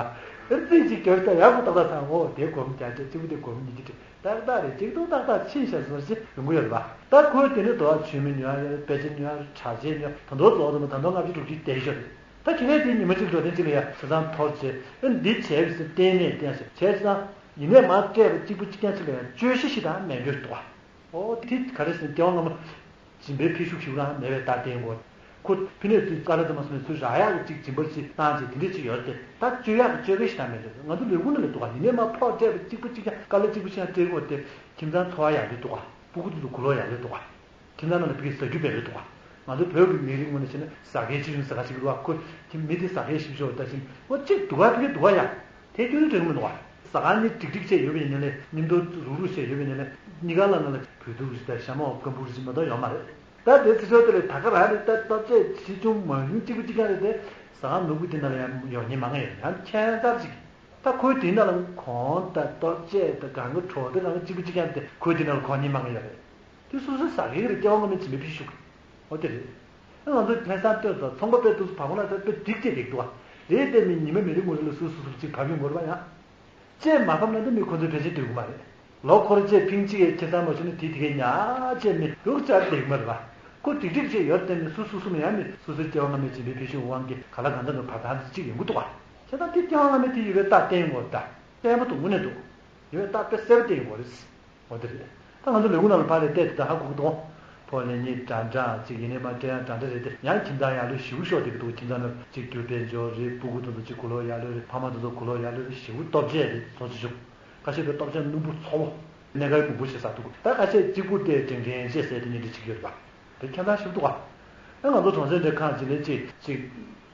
ཨེ་རྩིས་ཅིག་གྱོར་ད་ཡག་པོ་ཏག་ཏག་ཚང་འོ་དེ་སྒོར་མོ་བརྒྱ་སྤྲད་གཅིག་པུ་དེ་སྒོར་མོ་ཉིས་བརྒྱ་སྤྲད། ཏག་ཏག་རེད། གཅིག་ཏུ་ཏག་ཏག་ཕྱིན་བཞག་ཟེར་ཞིག་ཡོང་གི་ཡོད་རེད་པ། ད་ཁོས་དེ་ནས་དོ་བ་མཆོད་མེ་ཉོ་ཡ་ཡོད། དཔེ་ཆ་ཉོ་ཡ། གྲྭ་ཆས་ཉོ་ཡ། ད་དུང་རྫོགས་དུ་མ་ད་དུང་ལྔ་བཅུ་དྲུག་ཅུ་བསྡད་ཤོར་རེད། ད་ཁྱེད་རས་དེ་ཉི་མ་གཅིག་འགྲོ་དོན་གཅིག་ལ་ཡ་ཆ་ཚང་འཐོར་བྱས་ཨེ་འདི་བྱས་པའི་ཟེར་གཏན་ནས་བསྟན་ཟེར་བྱས་ཙང་ཡིན་ནས་མ་སྤྲད་པ་གཅིག་པུ་གཅིག་རྐྱང་གཅིག་ལ་ཡ་བཅོས་གཞི་ཞིག་དང་མེད་འགྱུར་འདུག་བ། ཨོ་དེ་ག་རེ་ཟེར་ན་སྐྱེ་བ་སྔ་མ་ སྦྱིན་པའི་འཕེལ་ཤུགས་ཞིག་རང་མེད་པའི་རྟགས་བསྟན་དགོས། ཁོ་ཕི་ནས་ཚུར་ཀ་ལ་དུ་མ་སོང་ནས་ཚུར་རག་ཡག་གི་ཅིག་སྦྱིན་པ་ཞིག་བཏང་བྱས་དེ་འདྲས་ཅིག་ཡོད་རེད་དེ། ད་སྤྱོད་ཡག་གི་སྤྱོད་ཀ་ཞིག་ད་མེད་རེད། ང་ཚོ་ལས་ཁུངས་ནང་ལ་འདུག་ག་ཡིན་ནའི་མ་ཕོགས་སྤྲད་པ་གཅིག་པ་གཅིག་རྐྱང་། དཀའ་ལས་གཅིག་པ་གཅིག་རྐྱང་སྤྲད་དགོས་ཏེ། ཁྱིམ་ཚང་འཚོ་བ་ཡག་ལོས་འདུག་ག་སྤུ་གུ་དེ་ཚོ་གོ་ལོག་ཡག་ལོས་འདུག་ག་ཁྱིམ་ཚང་ནང་ལ་ཕ་གི་ཟ་རྒྱུ་བེད་ལོས་འདུག་ག་ང་ཚོ་བོད་ཀྱི་མི་རིགས་ངོས་ནས་བྱས་ན་ཟ་མཁན་ཆེ་ཆུང་ཟ་ག་ཞིག་རེད་བ། ཁོ་ཁྱིམ་མི་དེ་ཟ་མཁན་ཞིབ་ཤོག་ལྟ་བཞིན་འོ་གཅིག་འདུག་ག་ཕ་གི་འདུག་ག་ཡ། དེ་སྐྱོན་རིགས་མི་འདུག་ག་ཟ་ཁང་གཉིས་འགྲིག་འགྲིག་བྱས་ཡོད་པ་ཡིན་ན་ལས་མཉམ་དུ་རུག་རུག་བྱས་ཡོད་པ་ཡིན་ན་ལས་གཉིས་ཀ་ལ་ནང་ལ་བོད་ཐུག་རེད་དང་ཞྭ་མོ་སྐམ་པོ་རེད་མ་གཏོགས་ཡོད་མ་རེད། ད་དེ་ཚེ་ཆོག་དེ་ལས་ད་ག་རང་རེད། ད་སྟོབས་ཆེ་ཆེ་ཆུང་མང་ཉུང་གཅིག་པ་གཅིག་རྐྱང་རེད་དེ། ཟ་ཁང་ནོར་བུ་དེ་ནང་ལ་ཡང་ཡོང་མཁན་མང་ང་ཡོད། ཡང་ཁྱད་མཚར་ཅིག་ད་ཁོའི་དེ་ནང་ལ་གོང་དང་སྟོབས་ཆེ་དང་གང་གི་གྲོགས་དེ་རང་གཅིག་པ་གཅིག་རྐྱང་དེ་ཁོའི་དེ་ནང་ལ་གོང་ཉིན་མང་ང་ཡོད་རེད། དེ་སོ་སོའི་ཟ་གི་རེད། སྐྱེ་བ་སྔ་མའི་སྦྱིན་པའི་འཕེལ་ཤུགས། འོ་དེ་རེད། ཨ་ང་ཚོ་ལྷ་སར་སྟོད་དང་ཚོང་པ་དཔེ་དུས་སུ་བག་མོ་ལ་དཔེ་སྒྲིག་བྱས་བསྡད་འདུག་ག་རེད་དེ་མི་ཉི་མ་མི་རེ་ངོ་རེ་ལ་སུ་སུ་སུ་གཅིག་བབ་ཡོང་དགོས་རེད་པ་ཡང་། ཅེས་མ་ཕབ་ན་འདི་མི་ཁོ་ཚོའི་ཕན་ཆད་སྡོད་ཀྱི་མ་རེད། ལོ་འཁོར་ཅེས་ཕིང་གཅིག་གི་ཁེ་བཟང་མ་བྱུང་ན་དེ་དེ་གའི་ཉག་ཅེས་མི་རུག་ཅར་བསྡད་ཀྱི་མ་རེད་པ། ཁོ་སྒྲིག་སྒྲིག་ཅེས་ཡོད་དེ་མི་སུ་སུ་སུ་མི་ཡང་མི་སུ་སུའི་སྐྱེ་བ་སྔ་མའི་སྦྱིན་པའི་འཕེལ་ཤུགས་དབང་གིས་ག་ལ་གང་འདྲ་འདུག་བར་ཐག་གཅིག་ཡོང་གི་འདུག་ག་བྱས་ཙང་དེ་སྐྱེ་བ་སྔ་མའི་དེ་ཡོད་པའི་རྟགས་བསྟན་ཡོང་གི་རེད་ད། བརྟན་པོ་འདུག་དངོས་གནས་འདུག་ཡོད་པའི་རྟགས་དཔེ་གསལ་པོ་བསྟན་ཡོང་གི་རེད། འོ་དེ་རེད། ད་ང་ཚོ་ལས་ཁུངས་ནང་ལ་ཕར་ལས་བལྟས་དེ་ད་ཧ་གོ་གི་འདུག་ཕོ་ལས་གཉིས་འདྲ་འདྲ་ཅིག་ཡིན་ནའི་མ་འདྲ་ཡང་འདྲ་འདྲ་རེད་དེ། ཡང་ཁྱིམ་ཚང་ཡག་ལོས་ཞེ་པོ་ཤོར་བསྡད་ཀྱི་འདུག་ཁྱིམ་ཚང་ནང་ཅིག་རྒྱུ་དཔལ་འབྱོར་རེད། སྤུ་གུ་དེ་ཚོ་ཅིག་གོ་ལོག་ཡག་ལོས་རེད། ཕ་མ་དེ་ཚོ་གོ་ལོག་ཡག་ལོས་རེད། ཞེ་པོ་སྟོབས་ཆེ་རེད། ཚོ་ཆེ་ཆུང་ཁ་ཤས་པའི་སྟོབས་ཆེ་རྣོན་པོ་ཚོ་བོ་གནད་འགག་མང་པོ་ཞིག་བཟོ་ཐུབ་ཀྱི། ད་ཁ་ཤས་གཅིག་པུ་དེ་དྲན་མཁན་བཅས་ཟེར་དེ་ཉིན་དེ་ཅིག་ཡོད་རེད་པ། དེ་ཁྱད་མཚར་ཞིག་འདུག་ག་ཨ་ང་ཚོ་གྲོང་གསེབ་འདྲའི་ཁག་ཅིག་ལས་ཅིག་ཅིག་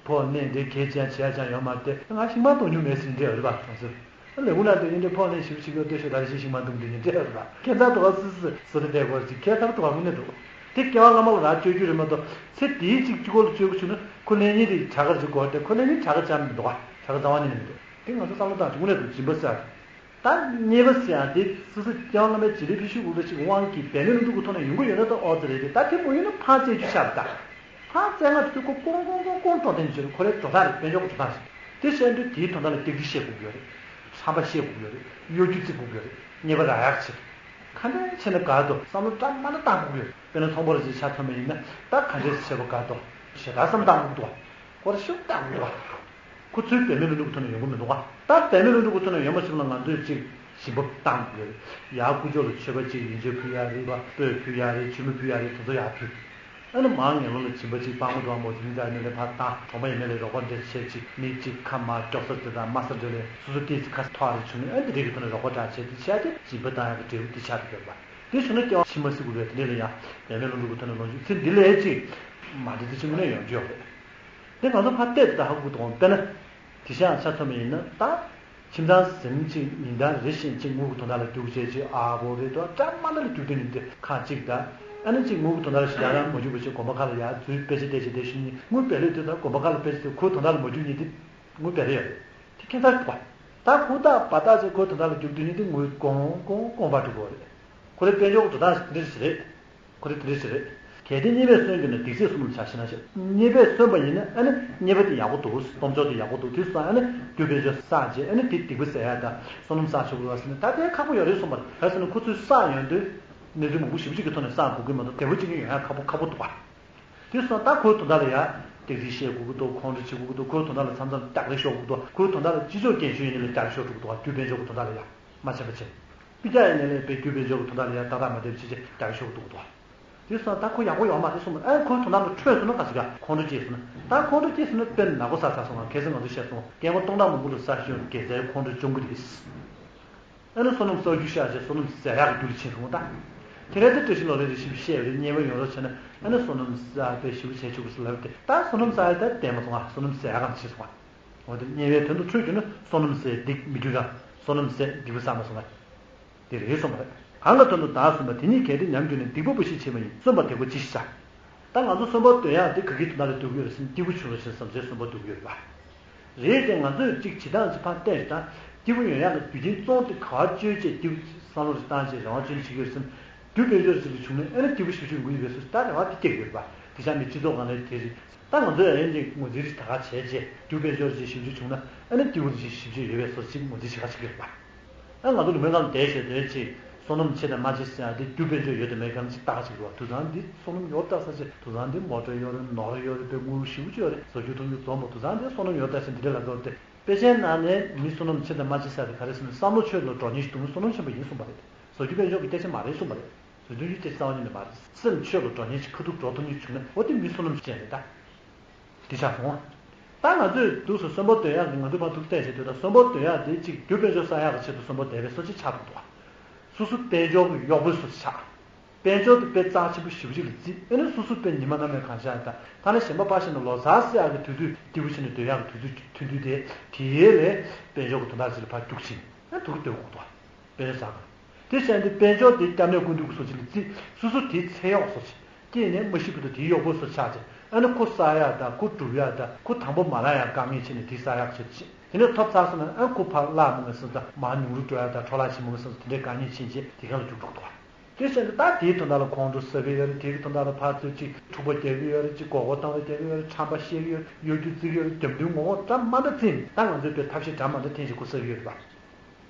ཕོ་གནས་འདི་གལ་ཅན་བྱས་ཀྱང་ཡོད་མ་རེད་དེ། ང་ཤིང་མ་གཏོང་མྱོང་མེད་ཟེར་འདྲ་ཡོད་རེད་པ། གྲོང་གསེབ་ཨ་ལས་ཁུངས་ལ་དེ་ཡིན་འདྲའི་ཕོ་གནས་ཞིབ་ཞིབ་ཡོད་ལྟོས་ཤོག་ད་རེ་ཞིག་ཤིང་མ་གཏོང་འདི་ཡིན་འདྲ་ཡོད་རེད་པ། ཁྱད་མཚར་འདུག་ག་སི་སི་སི་རེ་བལྟས་པར་ཅིག་ཁྱད་མཚར་འདུག་ག་དངོས་གནས་འདུག་དེ་སྐྱེ་བ་སྔ་མ་ལ་རག་བཅོས་རྒྱུ་རེད་མ་གཏོགས་ཚེ་འདིའི་ཅིག་གཅིག་པོ་ལ་བཅོས་དགོས་བྱུང་ན་ཁོ་ལན་གཉིས་དེ་བྱ་དགའ་ཅིག་དགོས་ཏེ། ཁོ་ལན་གཉིས་བྱ་དགའ་ཅང་མི་འདུག་ག་བྱ་དགའ་རྩ་བ་ཉིད་ནས་མི་འདུག་དེ་ང་ཚོ་བསམ་བློ་བཏང་ཅིག་དངོས་གནས་འདུག་སྦྱིན་པ་ཟེར། ད་རྙེད་པ་ཟེར་ཡང་དེ་སོ་སོ་སྐྱེ་བ་སྔ་མའི་བྱེད་ལས་ཕི་ཤུ་འུ་ཚོ་ཞིག་དབང་གིས་བེད་མེད་ལ་འདུག་གི་ཐོག་ནས་ཡོང་གི་ཡོད་ན་ད་ཨོ་ཙི་རེད་དེ། ད་དེ་མ་ཡོང་ན་ཕར་བཙལ་རྒྱུ་ཤར་ད། ཕར་བཙལ་ང་དུས་ཁོ་ཀོང་ཀོང་ཀོང་ཀོང་འགྲོ་དོན་ཅིག་ཁོ་རའི་འགྲོ་སྟངས་རེད། དཔལ་འབྱོར་གྱི་འགྲོ་སྟངས་ཤིག་དེ་བཤད་དུས་དེའི་དོན་དག་ལ་སྟེགས་གྲི་བཤད་དགོས་ཀྱི་ཡོད་རེད། ཁྲམ་པ་བཤད་དགོས་ཀྱི་ཡོད་རེད། གཡོ་སྒྱུ་རྩིག་དགོས་ཀྱི་ཡོད་རེད། རྙེད་པ་རག་ཡག་ཆེད་དུ་ག་འདྲ་བྱས་ན་དགའ་འདུག་བསམ་བློ་འདྲ་མ་འདྲ་བཏང་དགོས་ཀྱི་ཡོད་རེད། དཔེར་ན་ཚོང་པ་རེ་ཞིག་ཆ་མཚོན་པ་ཡིན་ན་ད་ག་འདྲས་བྱེད་པ་དགའ་འདུག་ཞེ་དྲག་བསམ་བཏང་དགོས་འདུག་བ། ཁོ་ར་ཤུགས་བཏང་དགོས་འདུག་བ། ཁོ་ཚོའི་བེད་མེད་ལ་འགྲོ་གི་ཐོག་ནས་ཡོང་གི་མི་འདུག་ག་ད་བེད་མེད་ལ་འགྲོ་གི་ཐོག་ནས་ཡོང་མ་ཐུབ་ན་ང་ཚོས་ཅིག་ཞིབ་པ་བཏང་དགོས་རེད། ཡར་དཀོན་མཆོག་ལ་མཆོད་པ་ཅིག་ཡིན་གཅིག་ཕུལ་ཡ་རེད་བ། སྤོས་ཕུལ་ཡ་རེད། བྱེ་མ་ཕུལ་ཡ་རེད། དེ་ཚོ་ཡར་ཕུལ། ཨ་ནི་མར་ངན་སློང་ལ་སྦྱིན་པ་ཅིག་སྤྲང་པོ་འདུག་ག་མོ་དེ་མི་འདྲ་ཡིན་ན་ལས་ཕར་བཏང་། གྲོང་པ་ཡིན་ན་ལས་རོགས་པ་འདྲ་བྱས་ཅིག་མི་གཅིག་ཁ་མར་སྐྱོག་ས་དེ་དང་དམའ་ས་འདྲ་ལས་སོ་སོ་ཏོག་ཙམ་ཁ་ཐོག་རེ་བྱུང་ནས་ཨ་ནི་དེ་རིགས་ཀྱི་ཐོག་ནས་རོགས་པ་འདྲ་བྱས་དེ་བྱས་ཏེ་སྦྱིན་པ་བཏང་ཡག་གི་འབྲས་བུ་དེ་ཆགས་ཀྱི་ཡོད་པ། དེ་བྱུང་ན་སྐྱེ་བ་ཕྱི་མ་སྲིད་དགོས་པས། དེ་འདྲ་ལ་ཡང་བེད་མེད་ལ་འགྲོ་གི་ཐོག་ནས་ལོངས་སྤྱོད་ཚེ་འདི་ལས་ཅིག་མ་འདྲ་དེ་ཅིག་དངོས་གནས་ཡོང་རྒྱུ་ཡོད་རེད། འདི་ང་ཚོ་ཕར་བལྟས་ད་ཧ་གོ་གི་འདུག་དཔེར་ན། དེ་བཞིན་ཆ་མཚོན་པ་ཡིན་ན་ད། ཁྱིམ་ཚང་ཟིན་ཅིག་ཉིན་ལྟར་རེ་བཞིན་ཅིག་དངུལ་གྱི་དོན་དག་ལ་རྒྱུགས་བྱས་ཅིག་ཨ་བོ་རེད་དོ་འདྲ་མ་འདྲ་ལ་རྒྱུགས་དུས་ཉིན་དེ་ཁག་ཅིག་ད། ཨ་ནི་ཅིག་དངུལ་གྱི་དོན་དག་ལ་ཞེ་དྲག་རང་མ་རྒྱུགས་པ་ཅིག་དགོན་པ་ཁག་ལ་ཡར་འཛུལ་དཔེ་ཆ་བལྟས་ཅིག་བསྡད་ཤིང་ཉིན་དངུལ་སྦས་ལོས་དེ་ད་དགོན་པ་ཁག་ལ་དཔེ་ཆ་དེ་ཁོའི་དོན་དག་ལ་མ་རྒྱུགས་ཉིན་དེ་དངུལ་སྦས་རེ་ཡོད་རེད། དེ་ཁྱད་མཚར་འདུག་བ། ད་ཧུར་ཐག་བ་ཐག་ཅིག་ཁོའི་དོན་དག་ལ་རྒྱུགས་དུས་ཉིན་དེ་དངུལ་གོང་གོང་གོང་འཕར་འགྲོ་གི་ཡོད་རེད། ཁོ་རའི་དཔལ་འབྱོར་གྱི་འགྲོ་སྟངས་འདི་འདྲ་ཞིག་རེད། ཁོ་རེ་དེ་རེ་ཞིག་རེད། གལ་ཏེ་རྙེད་པས་སོན་གྱི་ན་སྡིག་ཚད་གསུམ་ལ་བྱ་ཞེ་ན་ཞེ། རྙེད་པས་སོན་པ་ཡིན་ན་ཨ་ནི་རྙེད་པ་དེ་ཡག་པོ་འདུག་སྟོབས་འབྱོར་དེ་ཡག་པོ་འདུག་དེ་སོང་ཨ་ནི་རྒྱུ་དཔལ་འབྱོར་བསགས་རྗེས་ཨ་ནི་དེ་སྡིག་པ་ཟད་ཡག་དང་བསོད་ནམས་བསགས་ཆོག་གི་རེད་ཟེར་ན་ད་དེ་ཁག་པོ་ཡོད་རེད་གསུངས་པ་རེད། ག་རེ་ཟེར་ན་ཁོ་ཚོས་བསགས་ཡོང་དུས་གནས་ཚུལ་མང་པོ་ཞེ་པོ་ཅིག་གི་ཐོག་ནས་བསགས་དགོས་ཀྱི་མ་གཏོགས་བདེ་པོ་ཅིག་ཡོང་ཡག་ཁག་པོ་ཁག་པོ་འདུག་བ། དེ་སོང་ད་ཁོའི་དོན་དག་ལ་ཡ་སྟེགས་རིས་བཤད་དགོས་ཀྱི་འདུག་ཁོང་ཁྲོ་བྱེད་དགོས་ཀྱི་འདུག་ཁོའི་དོན་དག་ལ་མཚམས་མཚམས་སྐྱག་རེ་ཤོར་དགོས་ཀྱི་འདུག་ཁོའི་དོན་དག་ལ་ཅི་ལྕོགས་རྒན་གཞོན་ཡིན་ནའི་ལ་སྐྱག་རེ་ཤོར་དགོས་ཀྱི་འདུག་བ། རྒྱུ་དཔལ་འབྱོར་གྱི་དོན་དག་ལ་ཡ་མ་བྱན་པ་བྱས། སྤུས་ཀ་ཡིན་ནའི་ལས་པའི་རྒྱུ་དཔལ་འབྱོར་གྱི་དོན་དག་ལ་ཡང་ཏག་ཏག་མ་བསྡད་པ་ཅི་བྱེད་རྒྱག་ཤོག་འདུག་དོ། དེ་སོང་ད་ཁོ་ཡག་པོ་ཡོང་མ་རེད་གསུངས་པ་ཨ་ཁོའི་དོན་དག་ལ་འཕྲོད་སོང་ན་ག་ཞིག་ག་ཁོང་ཁྲོ་སྐྱེས་སོང་ན་ད་ཁོང་ཁྲོ་སྐྱེས་སོང་ན་དཔེར་ན་ནག་པོ་ས་ཚ་སོང་ང་གལ་སྲིད་ང་ཚོ་བཤད་སོང་སྐད་ངོ་སྟོང་ཕྲག་མང་པོ་ལ་ས་ཤོར་དགེ་རྩའི་ཁོང་ཁྲོ་བཅོམ་གི་རེད། ཨ་ནི་བསོད་ནམས་བསགས་རྒྱུ་ཤར་རྗེས་བསོད་ནམས་ཟད་ཡག་གི་རྒྱུ་ལ་ཕྱིན་སོང་ད། དེ་རེད་དེ་བཀྲ་ཤིས་ལོ་ལེགས་རེ་ཞིག་བཤད་རེད་རྙེད་པ་ཡོང་རོགས་བྱས་ན་ཨ་ནི་བསོད་ནམས་བསགས་པའི་ཞིབ་བྱས་ཆོག་གི་སུ་ལབ་དེ་ད་བསོད་ནམས་བསགས་ཡ་ད་བསྟན་མ་སོང་ང་བསོད་ནམས་ཟད་ཡག་གམ་ཕྱིན་སོང་ང་། འོ་དེ་དམྱལ་བའི་དོན་དུ་འཕྲོད་གྱུར་ན་བསོད་ནམས་ཟད་སྡིག་མི་འགྲུབ་ཀྱང་བསོད་ནམས་ཟད་སྡིག་པ་བསགས་མ་སོང་ལ། དེ་རེད་གསུངས་པ་རེད། གང་གི་དོན་དུ་བདག་གསོན་པ་དེ་ཉིད་གལ་ཏེ་ཉམས་གྱུར་ནས་སྡིག་པ་འབུ་ཤི་ཆེས་མ་ཡིན་གསོན་པར་དེ་ཀོ་ཅི་ཞིག་བྱ། ད་ང་ཚོ་གསོན་པོ་འདོད་ཡག་དེ་ག་གི་དོན་དག་ལ་འདོད་ཀྱི་ཡོད་རེད་ཟེར་ན་སྐྱིད་པོ་བྱུང་རོགས་ཞེས་བསམ་བྱས་གསོན་པོ་འདོད་ཀྱི་ཡོད་རེད་པ། རེད་དེ་ང་ཚོས་གཅིག་བྱེད་སྟངས་ཅིག་ཕར་བལྟས་ཤིག་དང་སྐྱིད་པོ་ཡོང་ཡག་གི་རྒྱུ་རྐྱེན་གཙོ་བོ་དེ་ག་བ་བཅོས་བྱས་སྐྱིད་པོ་བསམ་བློ་ཞིག་བཏང་བྱས་རང་དབང་བཅོས་ནས་བྱེད་ཀྱི་ཡོད་རེད་ཟེར་ན་རྒྱུ་དཔལ་འབྱོར་ཞིག་ལ་བྱུང་ནས་ཨ་ནི་སྐྱིད་པོ་ཞིག་བྱུང་དགོས་ཡོད་པའི་སོ་ད་རེ་བ་དེ་སྐྱེ་གི་ཡོད་རེད་པ། དེ་ཤ་མི་སྤྱི་ཚོགས་ནང་ལས་དེ་རེད། ད་ང་ཚོས་ཨ་ནི་ངོས་འཛིན་རིགས་ད་ག་བྱས་རྗེས་རྒྱུ་དཔལ་འབྱོར་ཅིག་ཞིབ་འཇུག་བྱུང་ན་ཨ་ནི་སྐྱིད་པོ་ཞིག་ཞིབ་འཇུག་ཡོད་པའི་སོ་ཅིག་ངོས་འཛིན་བྱེད་ཁ་ཅིག་ཡོད་རེད་པ། ཨ་ང་ཚོ་ལུང་པའི་ཁང་བསྡད་བྱས་དེ་ཅིག་བསོད་ནམས་ཆེ་དང་མ་ཆེ་ཟེར་ཡང་དེ་རྒྱུ་དཔལ་འབྱོར་ཡོད་དང་མེད་གང་ཅིག་བལྟ་ཅིག་རེད་བ། དུས་ཚང་འདི་བསོད་ནམས་ཡོད་བལྟ་ས་ཆེ་དུས་ཚང་འདི་མོ་ཊ་ཡོད་རེད། ནོར་ཡོད་རེད། དཔེ་དངུལ་ཞེ་པོ་ཅིག་ཡོད་རེད། བཟོ་རྒྱུ་འཐུང་རྒྱུ་འཛོམས་པོ་དུས་ཚང་འདི་བསོད་ནམས་ཡོད་བལྟ་ཞིང་འདི་འདྲ་ལ་འགྲོ་སྟེ་དཔེ་ཆའི་ནང་ནས་མི་བསོད་ནམས་ཆེ་དང་མ་ཆེ་ཟེར་དེ་ག་རེ་ཟེར་ན་བསམ་བློ་ཆོས་ལ་འགྲོ་ཉེན་ཞིག་འདུག་བསོད་ནམས་ཆེན་པོ་ཡིན་གསུངས་པ་རེད། བཟོ་རྒྱུ་དཔལ་འབྱོར་གྱི་སྐད་ཆ་མ་རེད་གསུངས་པ་རེད། བཟོད་ལྡན་གྱི་སྐྱེ་གསང་བ་ཉིད་ནས་མ་རེད། སེམས་ཆོས་ལ་འགྲོ་ཉེན་ཆེ། ཁ་ཐུག་འགྲོ་ཐུབ་ཉེན་བྱུང་ན་འོ་དེ་མི་བསོད་ནམས་ཅན་རེད་ད། དེ་ཆགས་སོང་། ད་ང་ཚོས་འདུག་སེ་གསོན་པོ་སྡོད་ཡག་གི་ང་ཚོས་ཕར་ཐུག་བལྟས་བྱས་སྡོད་ད་གསོན་པོ་སྡོད་ཡག་དེ་གཅིག་རྒྱུ་དཔལ་འབྱོར་བསགས་ཡག་གི་ཆེད་དུ་གསོན་པོ་བསྡད་པའི་བཟོ་ཅིག་ཆགས་འདུག་སོ་སོ་དཔལ་འབྱོར་གྱི་གཡོག་པོའི་བཟོ་ཅིག་ཆགས། དཔལ་འབྱོར་དེ་དཔེ་རྩ་ཆེན་པོ་ཞེ་པོ་ཅིག་ལ་བརྩིས། ཨེ་ནས་སོ་སོ་དཔེ་ཉི་མ་གནམ་མེད་གང་ཤར་ད་ཐ་ན་གཞན་པ་ཕར་ཕྱིན་ནས་ལོ་གསར་ཟེར་ཡག་གི་དུས་ཚོད་སྐྱིད་པོ་བྱས་ནས་སྡོད་ཡག་གི་དུས་ཚོད་ཐོན་དུས་དེ་དེའི་ལས་དཔལ་འབྱོར་གྱི་དོན་དག་ཅིག་ལ་ཕར་རྒྱུག་ཕྱིན་ཨེ་ཐུག་སྡོད་དགོས་འདུག་དཔལ་འབྱོར་བསགས་དགོས། དེ་བྱས་ཏེ་དཔལ་འབྱོར་དེ་སྐྱབས་གནས་སྐུ་མདུན་གྱི་བཟོ་ཅིག་ལ་བརྩིས། སོ་སོ་དེའི་ཚེ་གཡོག་བཟོ་ཅིག་སྐྱེས་ནས་མ་ཤི་བར་དུ་དེའི་གཡོག་པོ་བཟོ་ཆགས་ཅིག་ཨ་ནི་ཁོ་བསགས་ཡག་དང་ཁོ་སྒྲུབ་ཡག་དང་ཁོ་དང་པོ་མ་ལང་ཡག་དཀའ་ངལ་ཕྱིན་ནས་དེ་བསགས་ཡག་བྱེད་ཅིག་དེ་ནས་ཐོབ་ཚར་སོང་ན་ཨ་ཁོ་ཕར་བརླག་མོ་ངེས་སོང་ཙང་མར་ཉུང་རུ་འགྲོ་ཡག་དང་འཕྲོ་བརླག་ཕྱིན་མོ་ངེས་སོང་ཙང་དེ་འདྲའི་དཀའ་ངལ་ཕྱིན་ཅིག་དེ་ག་ལ་རྒྱུག་འགྲོ་འདུག་དེ་བྱས་ནས་ད་དེའི་དོན་དག་ལ་ཁོང་ཁྲོ་ཟ་གི་ཡོད་རེད། དེའི་དོན་དག་ལ་ཕར་ཚུར་ཅིག་འཁྲུག་པ་རྒྱག་གི་ཡོད་རེད། ཅིག་མགོ་སྐོར་གཏོང་བ་རྒྱག་གི་ཡོད་རེད། ཁྲམ་པ་བཤད་གི་ཡོད་རེད། གཡོ་སྒྱུ་རྩི་གི་ཡོད་རེད། རྒྱབ་མདུན་ངོ་ངོ་འདྲ་མ་འདྲ་རྩིས་ད་ང་ཚོའི་དཔེ་ཐབས་ཤེས་འདྲ་མ་འདྲ་འཐེན་ཞིག་ཁོ་ཟ་གི་ཡོད་རེད་པ།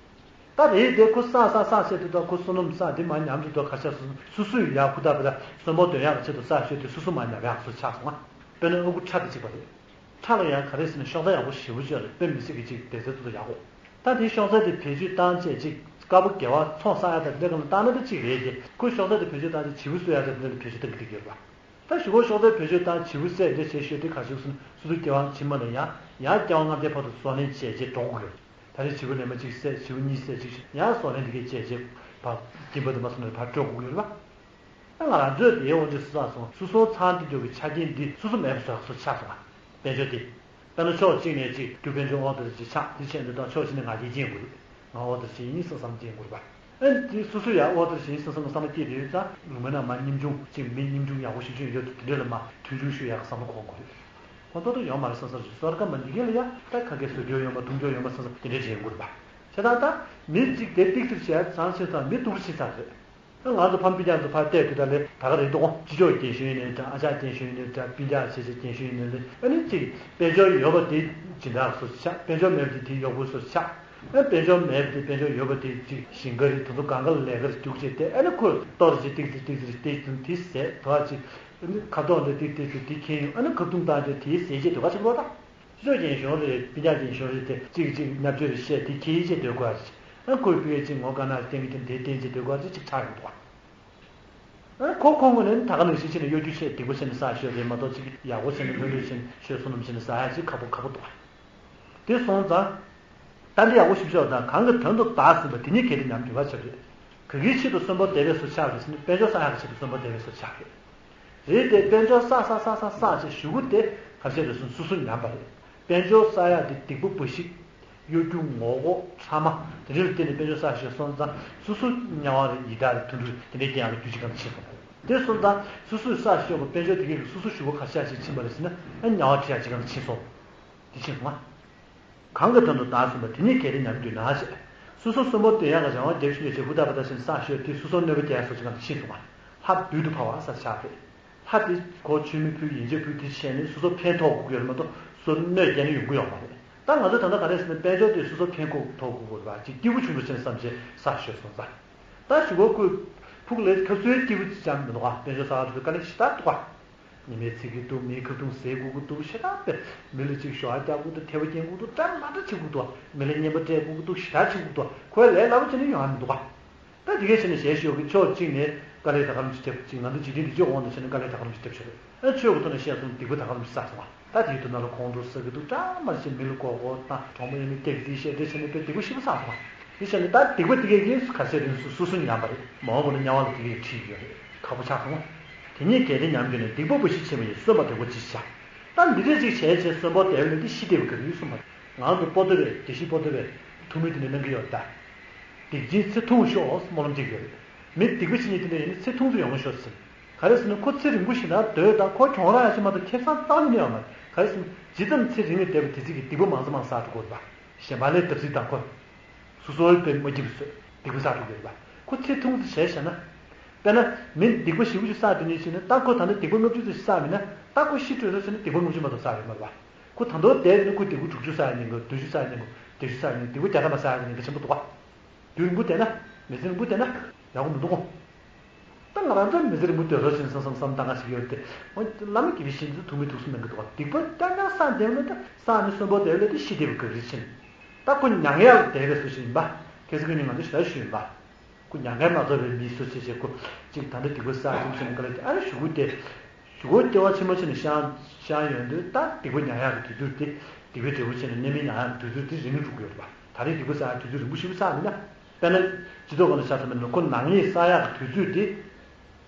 ད་རེད་དེ་ཁོ་བསགས་བསགས་བསགས་བྱས་དུས་ད་ཁོ་བསོད་ནམས་བསགས་དེ་མར་ཉམས་ཀྱི་འདུག་ག་ཤ་སོ་སོ་སོ་ཡ་ཁུ་ད་པ་ད་གསོན་པོ་སྡོད་ཡག་གི་ཆེད་དུ་བསགས་ཤོས་དེ་སོ་སོ་མར་ཉམས་ཡག་སོ་ཆགས་སོང་ང་། དཔེར་ན་ཨ་ཁུ་ཁྲ་དེ་གཅིག་པ་རེད། ཁྲ་ལ་ཡང་ག་རེ་ཟེར་ན་ཤོག་རྩ་ཡག་པོ་ཞེ་པོ་ཅིག་རེད། དཔེ་མི་སྲིད་ཀྱི་ཅིག་བདེ་རྩ་ཏོག་ཏོ་ཡག་པོ། ད་དེ་ཤོག་རྩ་དེ་བེད་སྤྱོད་བཏང་བྱས་ཅིག་དཀར་པོ་དགེ་བ་ཚོང་བསགས་ཡག་དང་འདྲ་ག་ལ་བཏང་ན་ད་ཅིག་རེད་དེ་ཁོ་ཤོག་རྩ་དེ་བེད་སྤྱོད་བཏང་བྱས་བྱིའུ་གསོ་ཡག་དང་འདྲ་ལ་བེད་སྤྱོད་བཏང་གི་འདུག་ཡོད་པ། ད་གཞུག་གུ་ཤོག་རྩ་བེད་སྤྱོད་བཏང་བྱིའུ་བསད་འདྲ་བྱས་ཤོས་དེ་ག་ཤོག་སོང་སོ་སོ་སྐྱེ་བ་ཕྱི་མ་ལ་ཡང་ཡང་སྐྱེ་བ་ལྔ་བརྒྱ་བར་དུ་སོར་ལེན་བྱས་རྗེས་འགྲོ་དགོས་ཡོད། ད་རེས་བྱིའུ་ལས་མ་གཅིག་བསད་བྱིའུ་གཉིས་བསད་གཅིག་ཡང་སོར་ལེན་དེ་གས་བྱས་རྗེས་ཕར་སྦྱིན་པ་དུ་མ་སོང་ནས་ཕར་སྤྲོད་དགོས་ཡོད་རེད་པ། ད་ང་རང་ཚོས་དེའི་དབང་ཆ་སུ་ཚང་སོང་སོ་སོ་ཚང་དེ་འདྲ་གི་ཆ་རྐྱེན་འདི་སོ་སོ་མེད་པ་བཟོ་ཡག་སོ་ཆགས་སོང་ང་། དཔལ་འབྱོར་དེ། དཔེར་ན་ཕྱོགས་གཅིག་ནས་གཅིག་རྒྱུ་དཔལ་འབྱོར་ཨོ་ཏེ་ཅིག་ཆགས་དེ་བྱས་འདི་དང་ཕྱོགས་གཅིག་ནས་ང་རྒྱལ་སྐྱེ་དགོས་རེད། ང་ཨོ་ཏེ་ཅིག་ཡིན་བསམ་བསམ་སྐྱེ་དགོས་རེད་པ། ཨེ་འདི་སོ་སོ་ཡང་ཨོ་ཏེ་ཅིག་ཡིན་བསམ་བསམ་བསམ་བློ་སྐྱེས་དེ་ཡོད་ཙང་ལུང་མའི་ནང་མ་སྙིང་ཆུང་གཅིག་མི་སྙིང་ཆུང་ཡག་པོ་ཞིག་ཅིག་ཡོད་དེ་དེ་འདྲ་ལ་མ་མཐུན་འགྱུར་ཞུ་ཡག་བསམ་བློ་འཁོར་དགོས་རེད། ཁོ་ཚོ་ད་ཡོང་མ་རེད་བསམ་བསམ་ཞིག་གསོལ་ཁ་མ་འདི་གས་ལ་ཡ་ད་ཁ་སྐད་བཟོ་རྒྱུ་ཡོད་མ་མཐུན་རྒྱུ་ཡོད་མ་བསམ་བསམ་དེ་འདྲ་བྱེད་དགོས་རེད་པ། བྱས་ཙང་ད་མི་གཅིག་དེ་ཏིག་ཙིག་བྱས་ཙང་ཆེ་ཙང་མི་སྡུག་རུ་ཕྱིན་ཚར་རེད། ང་ཚོ་ཕམ་སྤུན་ཀྱག་ཚོ་ཕར་བལྟས་དུས་ད་ལས་ད་ག་རེད་འདུག་གོ་སྤྱི་ཚོགས་རྒན་གཞོན་ཡིན་ནའི་འདྲ་ཨ་ཅག་རྒན་གཞོན་ཡིན་ནའི་འདྲ་སྤུན་ཀྱག་ཆེ་ཆེ་རྒན་གཞོན་ཡིན་ནའི་ཨ་ནི་གཅིག་དཔལ་འབྱོར་ཡོད་པ་དེ་སྦྱིན་བདག་སོ་ཆགས། དཔལ་འབྱོར་མེད་པ་དེ་དེའི་གཡོག་པོ་སོ་ཆགས། ཨ་དཔལ་འབྱོར་མེད་པ་དེ་དཔལ་འབྱོར་ཡོད་པ་དེ་གཅིག་ཞིང་ཁ་རེད་དེ་ཚོ་གང་ག་ལས་ཀར་རྒྱུགས་བྱས་ཏེ་ཨ་ནི་ཁོས་གཏོར་རྗེས་ཏིག་ཙི་ཏིག་ཙི་རེ་ཏིག་ཙི་དེ་ཟད་དོ་ཨ་ཅིག་ཨ་ནི་ཁ་དོག་འདྲ་ཏིག་ཏིག་ཙི་དེ་ཁྱེར་ཡོང་ཨ་ནི་ཁ་བརྡུང་བཏང་སྟེ་དེའི་ཟས་བཅད་དོ་ག་ཅིག་ལོ་ད། སྤྱི་ཚོགས་རྒན་གཞོན་རེད་སྤུན་ཀྱག་རྒན་གཞོན་རེད་དེ་གཅིག་གིས་གཅིག་བརྙས་བཅོས་རེ་བཤད་དེ་ཁྱེད་ཡིད་ཆེས་སྡོད་དགོས་ཨ་ཅིག་ཨ་ཁོས་ཕུལ་ཡས་གཅིག་ངོ་དཀར་ནག་སྟེང་གི་དེ་འདྲའི་བསྟན་བྱས་སྡོད་དགོས་ཨ་ཅིག་ཅིག་ཆགས་ཡོང་འདུག་ཨ། ཨ་ཁོ་ཁོ་ངོས་ནས་ད་ག་ནང་བཞིན་བྱས་ནས་གཡོ་སྒྱུ་བྱས་སྡིག་པ་བྱས་ནས་བསགས་ཤོས་རེད་མ་གཏོགས་གཅིག་ཡག་པོ་བྱས་ནས་ལྷོད་ལྷོད་བྱས་ནས་ཆོས་བསོད་ནམས་བྱས་ནས་བསགས་ཡ་གཅིག་ཁག་པོ་ཁག་པོ་འདུག་ཨ། དེ་སོང་ཙང་། ད་འདི་ཡག་པོ་ཞིབ་ཆ་དང་གང་གི་དོན་དུ་བདག་ཟིན་པ་དེ་ཉིད་གལ་ཏེ་ཉམས་འགྱུར་བ་ཆགས་རེད། ག་གིའི་ཆེད་དུ་གསོན་པོ་བསྡད་པའི་བཟོ་ཆགས་རེད་ཟེར་ན་དཔལ་འབྱོར་བསགས་ཡག་གི་ཆེད་དུ་གསོན་པོ་བསྡད་པའི་བཟོ་ཆགས་རེད། རེད་དེ་དཔལ་འབྱོར་བསགས་བསགས་བསགས་བསགས་བསགས་བྱས་གཞུག་གུ་དེ་ག་རེ་བྱས་རེད་ཟེར་ན་སོ་སོ་ཉམས་པ་རེད། དཔལ་འབྱོར་བསགས་ཡག་དེ་སྡིག་པ་འབའ་ཞིག་གཡོ་སྒྱུ་ངོ་ལྐོག་ཕྲ་མ་དེ་འདྲ་ལ་བརྟེན་ནས་དཔལ་འབྱོར་བསགས་བྱས་སོང་ཙང་སོ་སོ་དམྱལ་བ་རེད་ཡི་དྭགས་རེད་དུད་འགྲོ་རེད་དེ་འདྲའི་རྐྱེན་ཡག་གི་རྒྱུ་ཅིག་གང་ཕྱིན་སོང་། དེ་སོང་ཙང་སོ་སོས་བསགས་བྱས་པ་དཔལ་འབྱོར་དེ་གས་ཀྱིས་སོ་སོ་གཞུག་གུ་ག་རེ་བྱས་ཕྱིན་པ་རེད་ཟེར་ན་ཨ་དམྱལ་བ་ཁྲིད་ཡག་ཅིག་གང་ཕྱིན་སོང་། དེ་ཕྱིན་སོང་ང་། གང་གི་དོན་དུ་བདག་ཟིན་པ་དེ་ཉིད་གལ་ཏེ་ཉམས་གྱུར་ན་ཞེས། སོ་སོ་གསོན་པོ་སྡོད་ཡག་གི་རང་དབང་རྒྱབ་བཞིན་ཡོད་ཅེས་ཧུར་ཐག་པ་ད་བཞིན་བསགས་ཤོས་དེ་སོ་སོར་གནོད་པ་རྒྱག་ཡག་བཟོ་ཅིག་གང་ཕྱིན་སོང་ང་། ལྷ་བདུད་དུ་ཕབ་པ་ཟེར་ཆགས་རེད། ལྷ་དེ་གོ་མཆོད་མེ་ཕུལ་ཡིན་ཆད་ཕུལ་དེ་བྱས་ནས་སོ་སོ་ཕན་ཐོགས་དགོས་ཀྱི་ཡོད་རེད་མ་གཏོགས་སོ་སོར་གནོད་བསྐྱལ་ན་ཡོང་གི་ཡོད་མ་རེད། ད་ང་ཚོ་ད་ལྟ་ག་རེ་ཟེར་ན་དཔལ་འབྱོར་དེ་སོ་སོར་ཕན་ཐོགས་དགོས་པ་ཅིག་སྐྱིད་པོ་བྱུང་འགྲོ་ཟེར་ནས་བསམ་བྱས་བསགས་ཤོས་སོང་ཙང་། ད་གཞུག་གུ་ཁོས་ཕུགས་ལས་ཁ་སོའི་སྐྱིད་པོ་ཅིག་ཅང་མི་འདུག་ག་དཔལ་འབྱོར་བསགས་ཡག་དེ་ཚོ་དཀའ་ལས་ཞེ་དྲག་འདུག་ག་ཉི་མའི་ཚིག་གི་འདུག་མིའི་ཁ་རྡུང་ཟས་དགོས་ཀྱི་འདུག་ཞེ་དྲག་པས་མི་ལ་ཅིག་ཞོགས་ཨ་རྒྱག་དགོས་འདུག་ཐལ་བ་སྐྱེན་དགོས་འདུག་འདྲ་མ་འདྲ་བྱེད་དགོས་འདུག་མི་ལ་རྔན་པ་སྤྲད་དགོས་ཀྱི་འདུག་ཞེ་དྲག་བྱེད་དགོས་འདུག་ཁོའི་ལས་སླ་པོ་བྱས་ནས་ཡོང་ཡ་མི་འདུག་ག་ད་དེ་གས་བྱས་ནས་ཞལ་ཞུ་གི་ཕྱོགས་གཅིག་ནས་དཀའ་ལས་ད་ག་རང་ཅིག་བརྒྱབ་ཅིག་ང་ཚོ་འཇིག་རྟེན་འདི་ཆོས་དབང་དུ་བྱས་ནས་དཀའ་ལས་ད་ག་རང་ཅིག་བརྒྱབ་ཤོག་རེད། ཨ་ཆོས་ཀྱི་ཐོག་ནས་བཤད་སོང་སྡིག་པ་ད་ག་རང་ཅིག་བསགས་སོང་ང་། ད་དེའི་དོན་དག་ལ་ཁོང་ཁྲོ་ཟ་གི་འདུག་འདྲ་མ་བྱས་མི་ལ་མགོ་སྐོར་དང་གྲོགས་མོ་ཡིན་ན་སྐྱག་རྫུན་བཤད་འདྲ་བྱས་ནས་དཔེ་སྡིག་པ་ཞེ་པོ་བསགས་སོང་ང་། དེ་བྱས་ནས་ད་སྡིག་པ་དེ་གས་ཀྱིས་ག་ཚད་རིང་སོ་སོ་སོ་ཉམས་པ་རེད། མ་འོངས་པ་ན་དམྱལ་བ་ལ་དེ་གས་ཁྲིད་ཡོད་རེད། ཁག་པོ་ཆགས་སོང་ང་། དེ་ཉིད་གལ་ཏེ་ཉམས་གྱུར་ན་སྡིག་པ་འབའ་ཞིག་ཕྱིན་པ་ཡིན་གསོན་པ་དེ་གོ་ཅི་ཞིག་བྱ། ད་འདི་འདྲས་ཅིག་བྱས་བྱས་གསོན་པོ་དེ་ལས་དེ་ཤི་བདེ་བ་ག་རེ་གསུངས་པ། ང་ཚོ་པོ་ཏོ་བས་དགེ་བཤེས་པོ་ཏོ་བས་ཐུགས་སྨོན་དེ་འདྲ་གནང་གི་ཡོད་ད། སྡིག་ཅན་ཚེ་ཐུང་ཤོག་སྨོན་ལམ་བཏབ་ཡོད་རེད། མི་སྡིག་པ་བྱེད་མཁན་དེ་འདྲ་ཡིན་ན་ཚེ་ཐུང་དུ་ཡོང་ཤོག་ཟེར། ག་རེ་ཟེར་ན་ཁོ་ཚེ་རིང་པོ་ཞིག་ན་སྡོད་དང་ཁོ་གྱོང་རག་ཡང་ཅི་མ་གཏོགས་ཁེ་བཟང་རྩ་བ་ཉིད་ནས་ཡོང་མ་རེད། ག་རེ་ཟེར་ན་ཇི་ཙམ་ཚེ་རིང་ནས་བསྡད་པ་དེ་ཚོ་གིས་སྡིག་པ་མང་ཙམ་མང་ཙམ་བསགས་འགྲོ་གི་ཡོད་རེད་པ། གཞན་པ་ལས་བརྡབ་གསིག་དང་ཁོ། སོ་སོའི་དཔེ་མ་སྐྱིད་པ་བཟོས་སྡིག་པ་བསགས་འགྲོ་གི་ཡོད་རེད་པ། ཁོ་ཚེ་ཐུང་དུ་བྱས་བཞག་ན། དཔེར་ན་མི་སྡིག་པ་ཞེ་པོ་ཅིག་བསགས་དེ་ནས་ཕྱིན་ན་ད་ཁོ་ད་ལྟ་སྡིག་པ་ལྔ་བཅུ་ཙམ་ཞིག་བསགས་མིན་ན་ད་ཁོ་ཤི་འགྲོ་ས་ཕྱིན་ན་སྡིག་པ་ལྔ་བཅུ་མ་གཏོགས་བསགས་ཡོད་མ་རེད་པ། ཁོ་ད་དུང་བསྡད་ཡོད་ན་ཁོ་སྡིག་པ་དྲུག་ཅུ་བསགས་ཡ་ཉན་དགོས། བདུན་ཅུ་བསགས་ཡ་ཉན་དགོས། བརྒྱད་ཅུ་བསགས་ཡ་ཉན་དགོས། སྡིག་པ་བརྒྱ་ཕྲག་མ་བསགས་ཡ་ཉན་གལ་ཆེན་པོ་འདུག་ག་དུས་རིང་པོ་བསྡད་ན། མི་ཚེ་རིང་པོ་བསྡད་ན། ཡག་པོ་མི་འདུག་གོ་ད་ང་རང་ཚོ་མི་ཚེ་རིང་པོ་སྡོད་རོགས་བྱེད་བསམ་བསམ་བསམ་བཏང་ག་ཞིག་ཡོད་དེ། འོ་བླ་མ་དགེ་བའི་བཤེས་གཉེན་ཚོ་ཐུགས་སྨོན་ཐུགས་གསོ་གནང་གི་འདུག་ག་སྡིག་པ་རྐྱང་རྐྱང་བསགས་བསྡད་ན་ད་བསགས་ནས་གསོན་པོ་བསྡད་ལས་དེ་ཤི་བདེ་བ་ག་རེ་ཕྱིན། ད་ཁོ་མྱང་ཡག་ལ་བསྡད་པའི་བཟོ་ཞིག་ཡིན་པ། ཁ་སང་ཁ་ཉིན་ང་ཚོ་ཞེ་དྲག་ཞུས་ཡིན་པ། ཁོ་མྱ་ངན་མ་ཐོབ་པའི་མི་སུ་ཞིག་བྱས། ཁོ་གཅིག་ད་ལྟ་སྡིག་པ་བསགས་ཀྱི་ཡིན་ཟེར་ནས་ག་ལ་དེ་ཨ་རེ་གཞུག་གུ་དེ། གཞུག་གུ་སྐྱེ་བ་ཕྱི་མ་ཕྱི་ནས་ཤི་ཤི་ཡོང་དུས་ད་སྡིག་པ་མྱ་ངན་གྱི་དུས་ཚོད་དེ། སྡིག་པའི་འབྲས་བུ་བྱས་ནས་གནས་མལ་མྱ་ངན་གྱི་དུས་ཚོད་དེ་རིང་རུ་འགྲོ་གི་ཡོད་རེད་པ། ད་རེས་སྡིག་པ་བསགས་ཡག་དུས་ཚོད་རིང་པོ་ཞེ་པོ་བསགས་མིན་ན། དཔེར་ན་སྤྱི་ཚོགས་སྒང་ལ་ཆ་མཚོན་པ་ཡིན་ན་ཁོ་ནག་ཉེས་བསགས་ཡག་གི་དུས་ཚོད་དེ་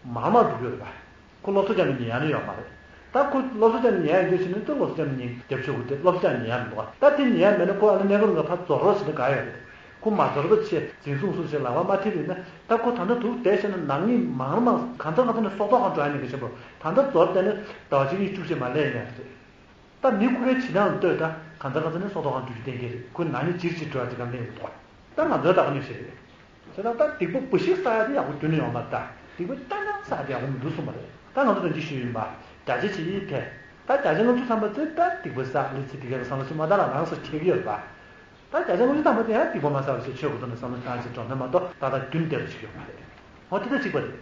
མར་མར་འགྲོ་གི་ཡོད་རེད་པ། ཁོ་སློབ་གསོ་རྒྱག་ནས་ཉན་ཡག་ཡོད་མ་རེད། ད་ཁོ་སློབ་གསོ་རྒྱག་ནས་ཉན་ཡག་ཡོད་ཕྱིན་ན་ད་སློབ་གསོ་རྒྱག་ནས་ཉན་རྒྱབ་ཆོག་གི་དེ་སློབ་གསོ་རྒྱག་ནས་ཉན་ཡག་མི་འདུག་ག་ད་དེ་ཉན་ཡག་མེད་ན་ཁོ་ཨ་ནི་གནས་སྐབས་ལ་ཕར་རྫོགས་རོགས་བྱེད་ན་དགའ་ཡོད་རེད། ཁོ་མ་རྫོགས་པ་བྱས་འཛིན་བཟུང་སོགས་བྱས་ལག་པ་མ་ཐེབས་པ་ཡིན་ན། ད་ཁོ་ད་ལྟ་འདུག་བསྡད་བྱས་ན་ནག་ཉེས་མང་རུ་མང་གང་ཚ་གང་ཚ་ནས་སྲོག་ཐོག་ཁར་འགྲོ་ཡག་ཉེན་ཁ་ཆེན་པོ། ད་ལྟ་རྫོགས་བསྡད་ན་ཟླ་བ་གཅིག་གཉིས་བཅུ་བྱས་མ་སླེབས་ཡག་རེད། ད་མི་ཁོ་རའི་བྱེད་སྟངས་ལྟོས། ད་གང་ཚ་གང་ཚ་ནས་སྲོག་ཐོག་ཁར་འགྲོ་རྒྱུ་གཏན་འཁེལ་རེད། ཁོ་ནག་ཉེས་ཅིག་ཅིག་འགྲོ་ཡག་དེ་གང་གཏན་འཁེལ་འདུག་ག་ད་ང་ཚོའི་ད་ག་ནས་བཤད་རེད། བྱས་ཙང་ད་སྡིག་པ་འབའ་ཞིག་བསགས་ཡག་དེ་ཡག་པོ་ཁྱོན་ནས་ཡོད་མ་རེད། ད་སྡིག་པ་རྐྱང་རྐྱང་བསགས་དེ་ཡག་པོ་མི་འདུག་གསུངས་པ་རེད། ད་ང་ཚོ་དོན་གཅིག་ཞུས་ཡིན་པ། བརྒྱ་ཆ་བྱེད་ཡིན་ཐལ། ད་བརྒྱ་ཆ་ལྔ་བཅུ་ཐམ་པ་ཚོས་ད་སྡིག་པ་བསགས་ལི་ཚེ་འདི་གའི་བསམ་བློ་ཞིག་མ་བཏང་ལ་རང་སོ་ཁྱེར་གྱི་ཡོད་རེད་པ། ད་བརྒྱ་ཆ་ལྔ་བཅུ་ཐམ་པ་དེ་ཡང་སྡིག་པ་མ་བསགས་པ་ཞིག་ཆོས་གོས་ཐོག་ནས་བསམ་བློ་བཏང་ཞིག་འགྲོ་ན་མ་གཏོགས་ད་ལྟ་རྒྱུན་བསྡད་པ་ཞིག་ཡོད་མ་རེད། འོ་དེ་ད་གཅིག་པ་རེད།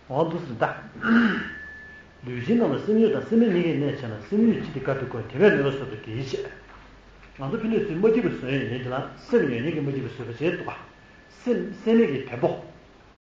འོ་འདུག་ཟེར་ད། ལུས་ཅན་རྣམས་ལ་སེམས་ཡོད་དང་སེམས་མེད་གཉིས་ཀའི་གནས་ཕྱེ་ན། སེམས་ཡོད་ཅི་སྟེ་དཀའ་སྡུག་ཀུན། དེ་བས་མེད་པར་བཟོད་པ་དེ་ཡིས་ཆེ། ང་ཚོ་ཕི་ནས་ཚུར་མ་སྐྱིད་པ་བཟོས་ཡོད་ཡིན་དེ་ལ་སེམས་ཡོད་མཁན་གྱི་མ་སྐྱིད་པ་བཟོས་པ་བྱས་འདུག་ག་སེམས་སེམས་མེད་ཀྱི་བེམ་པོ།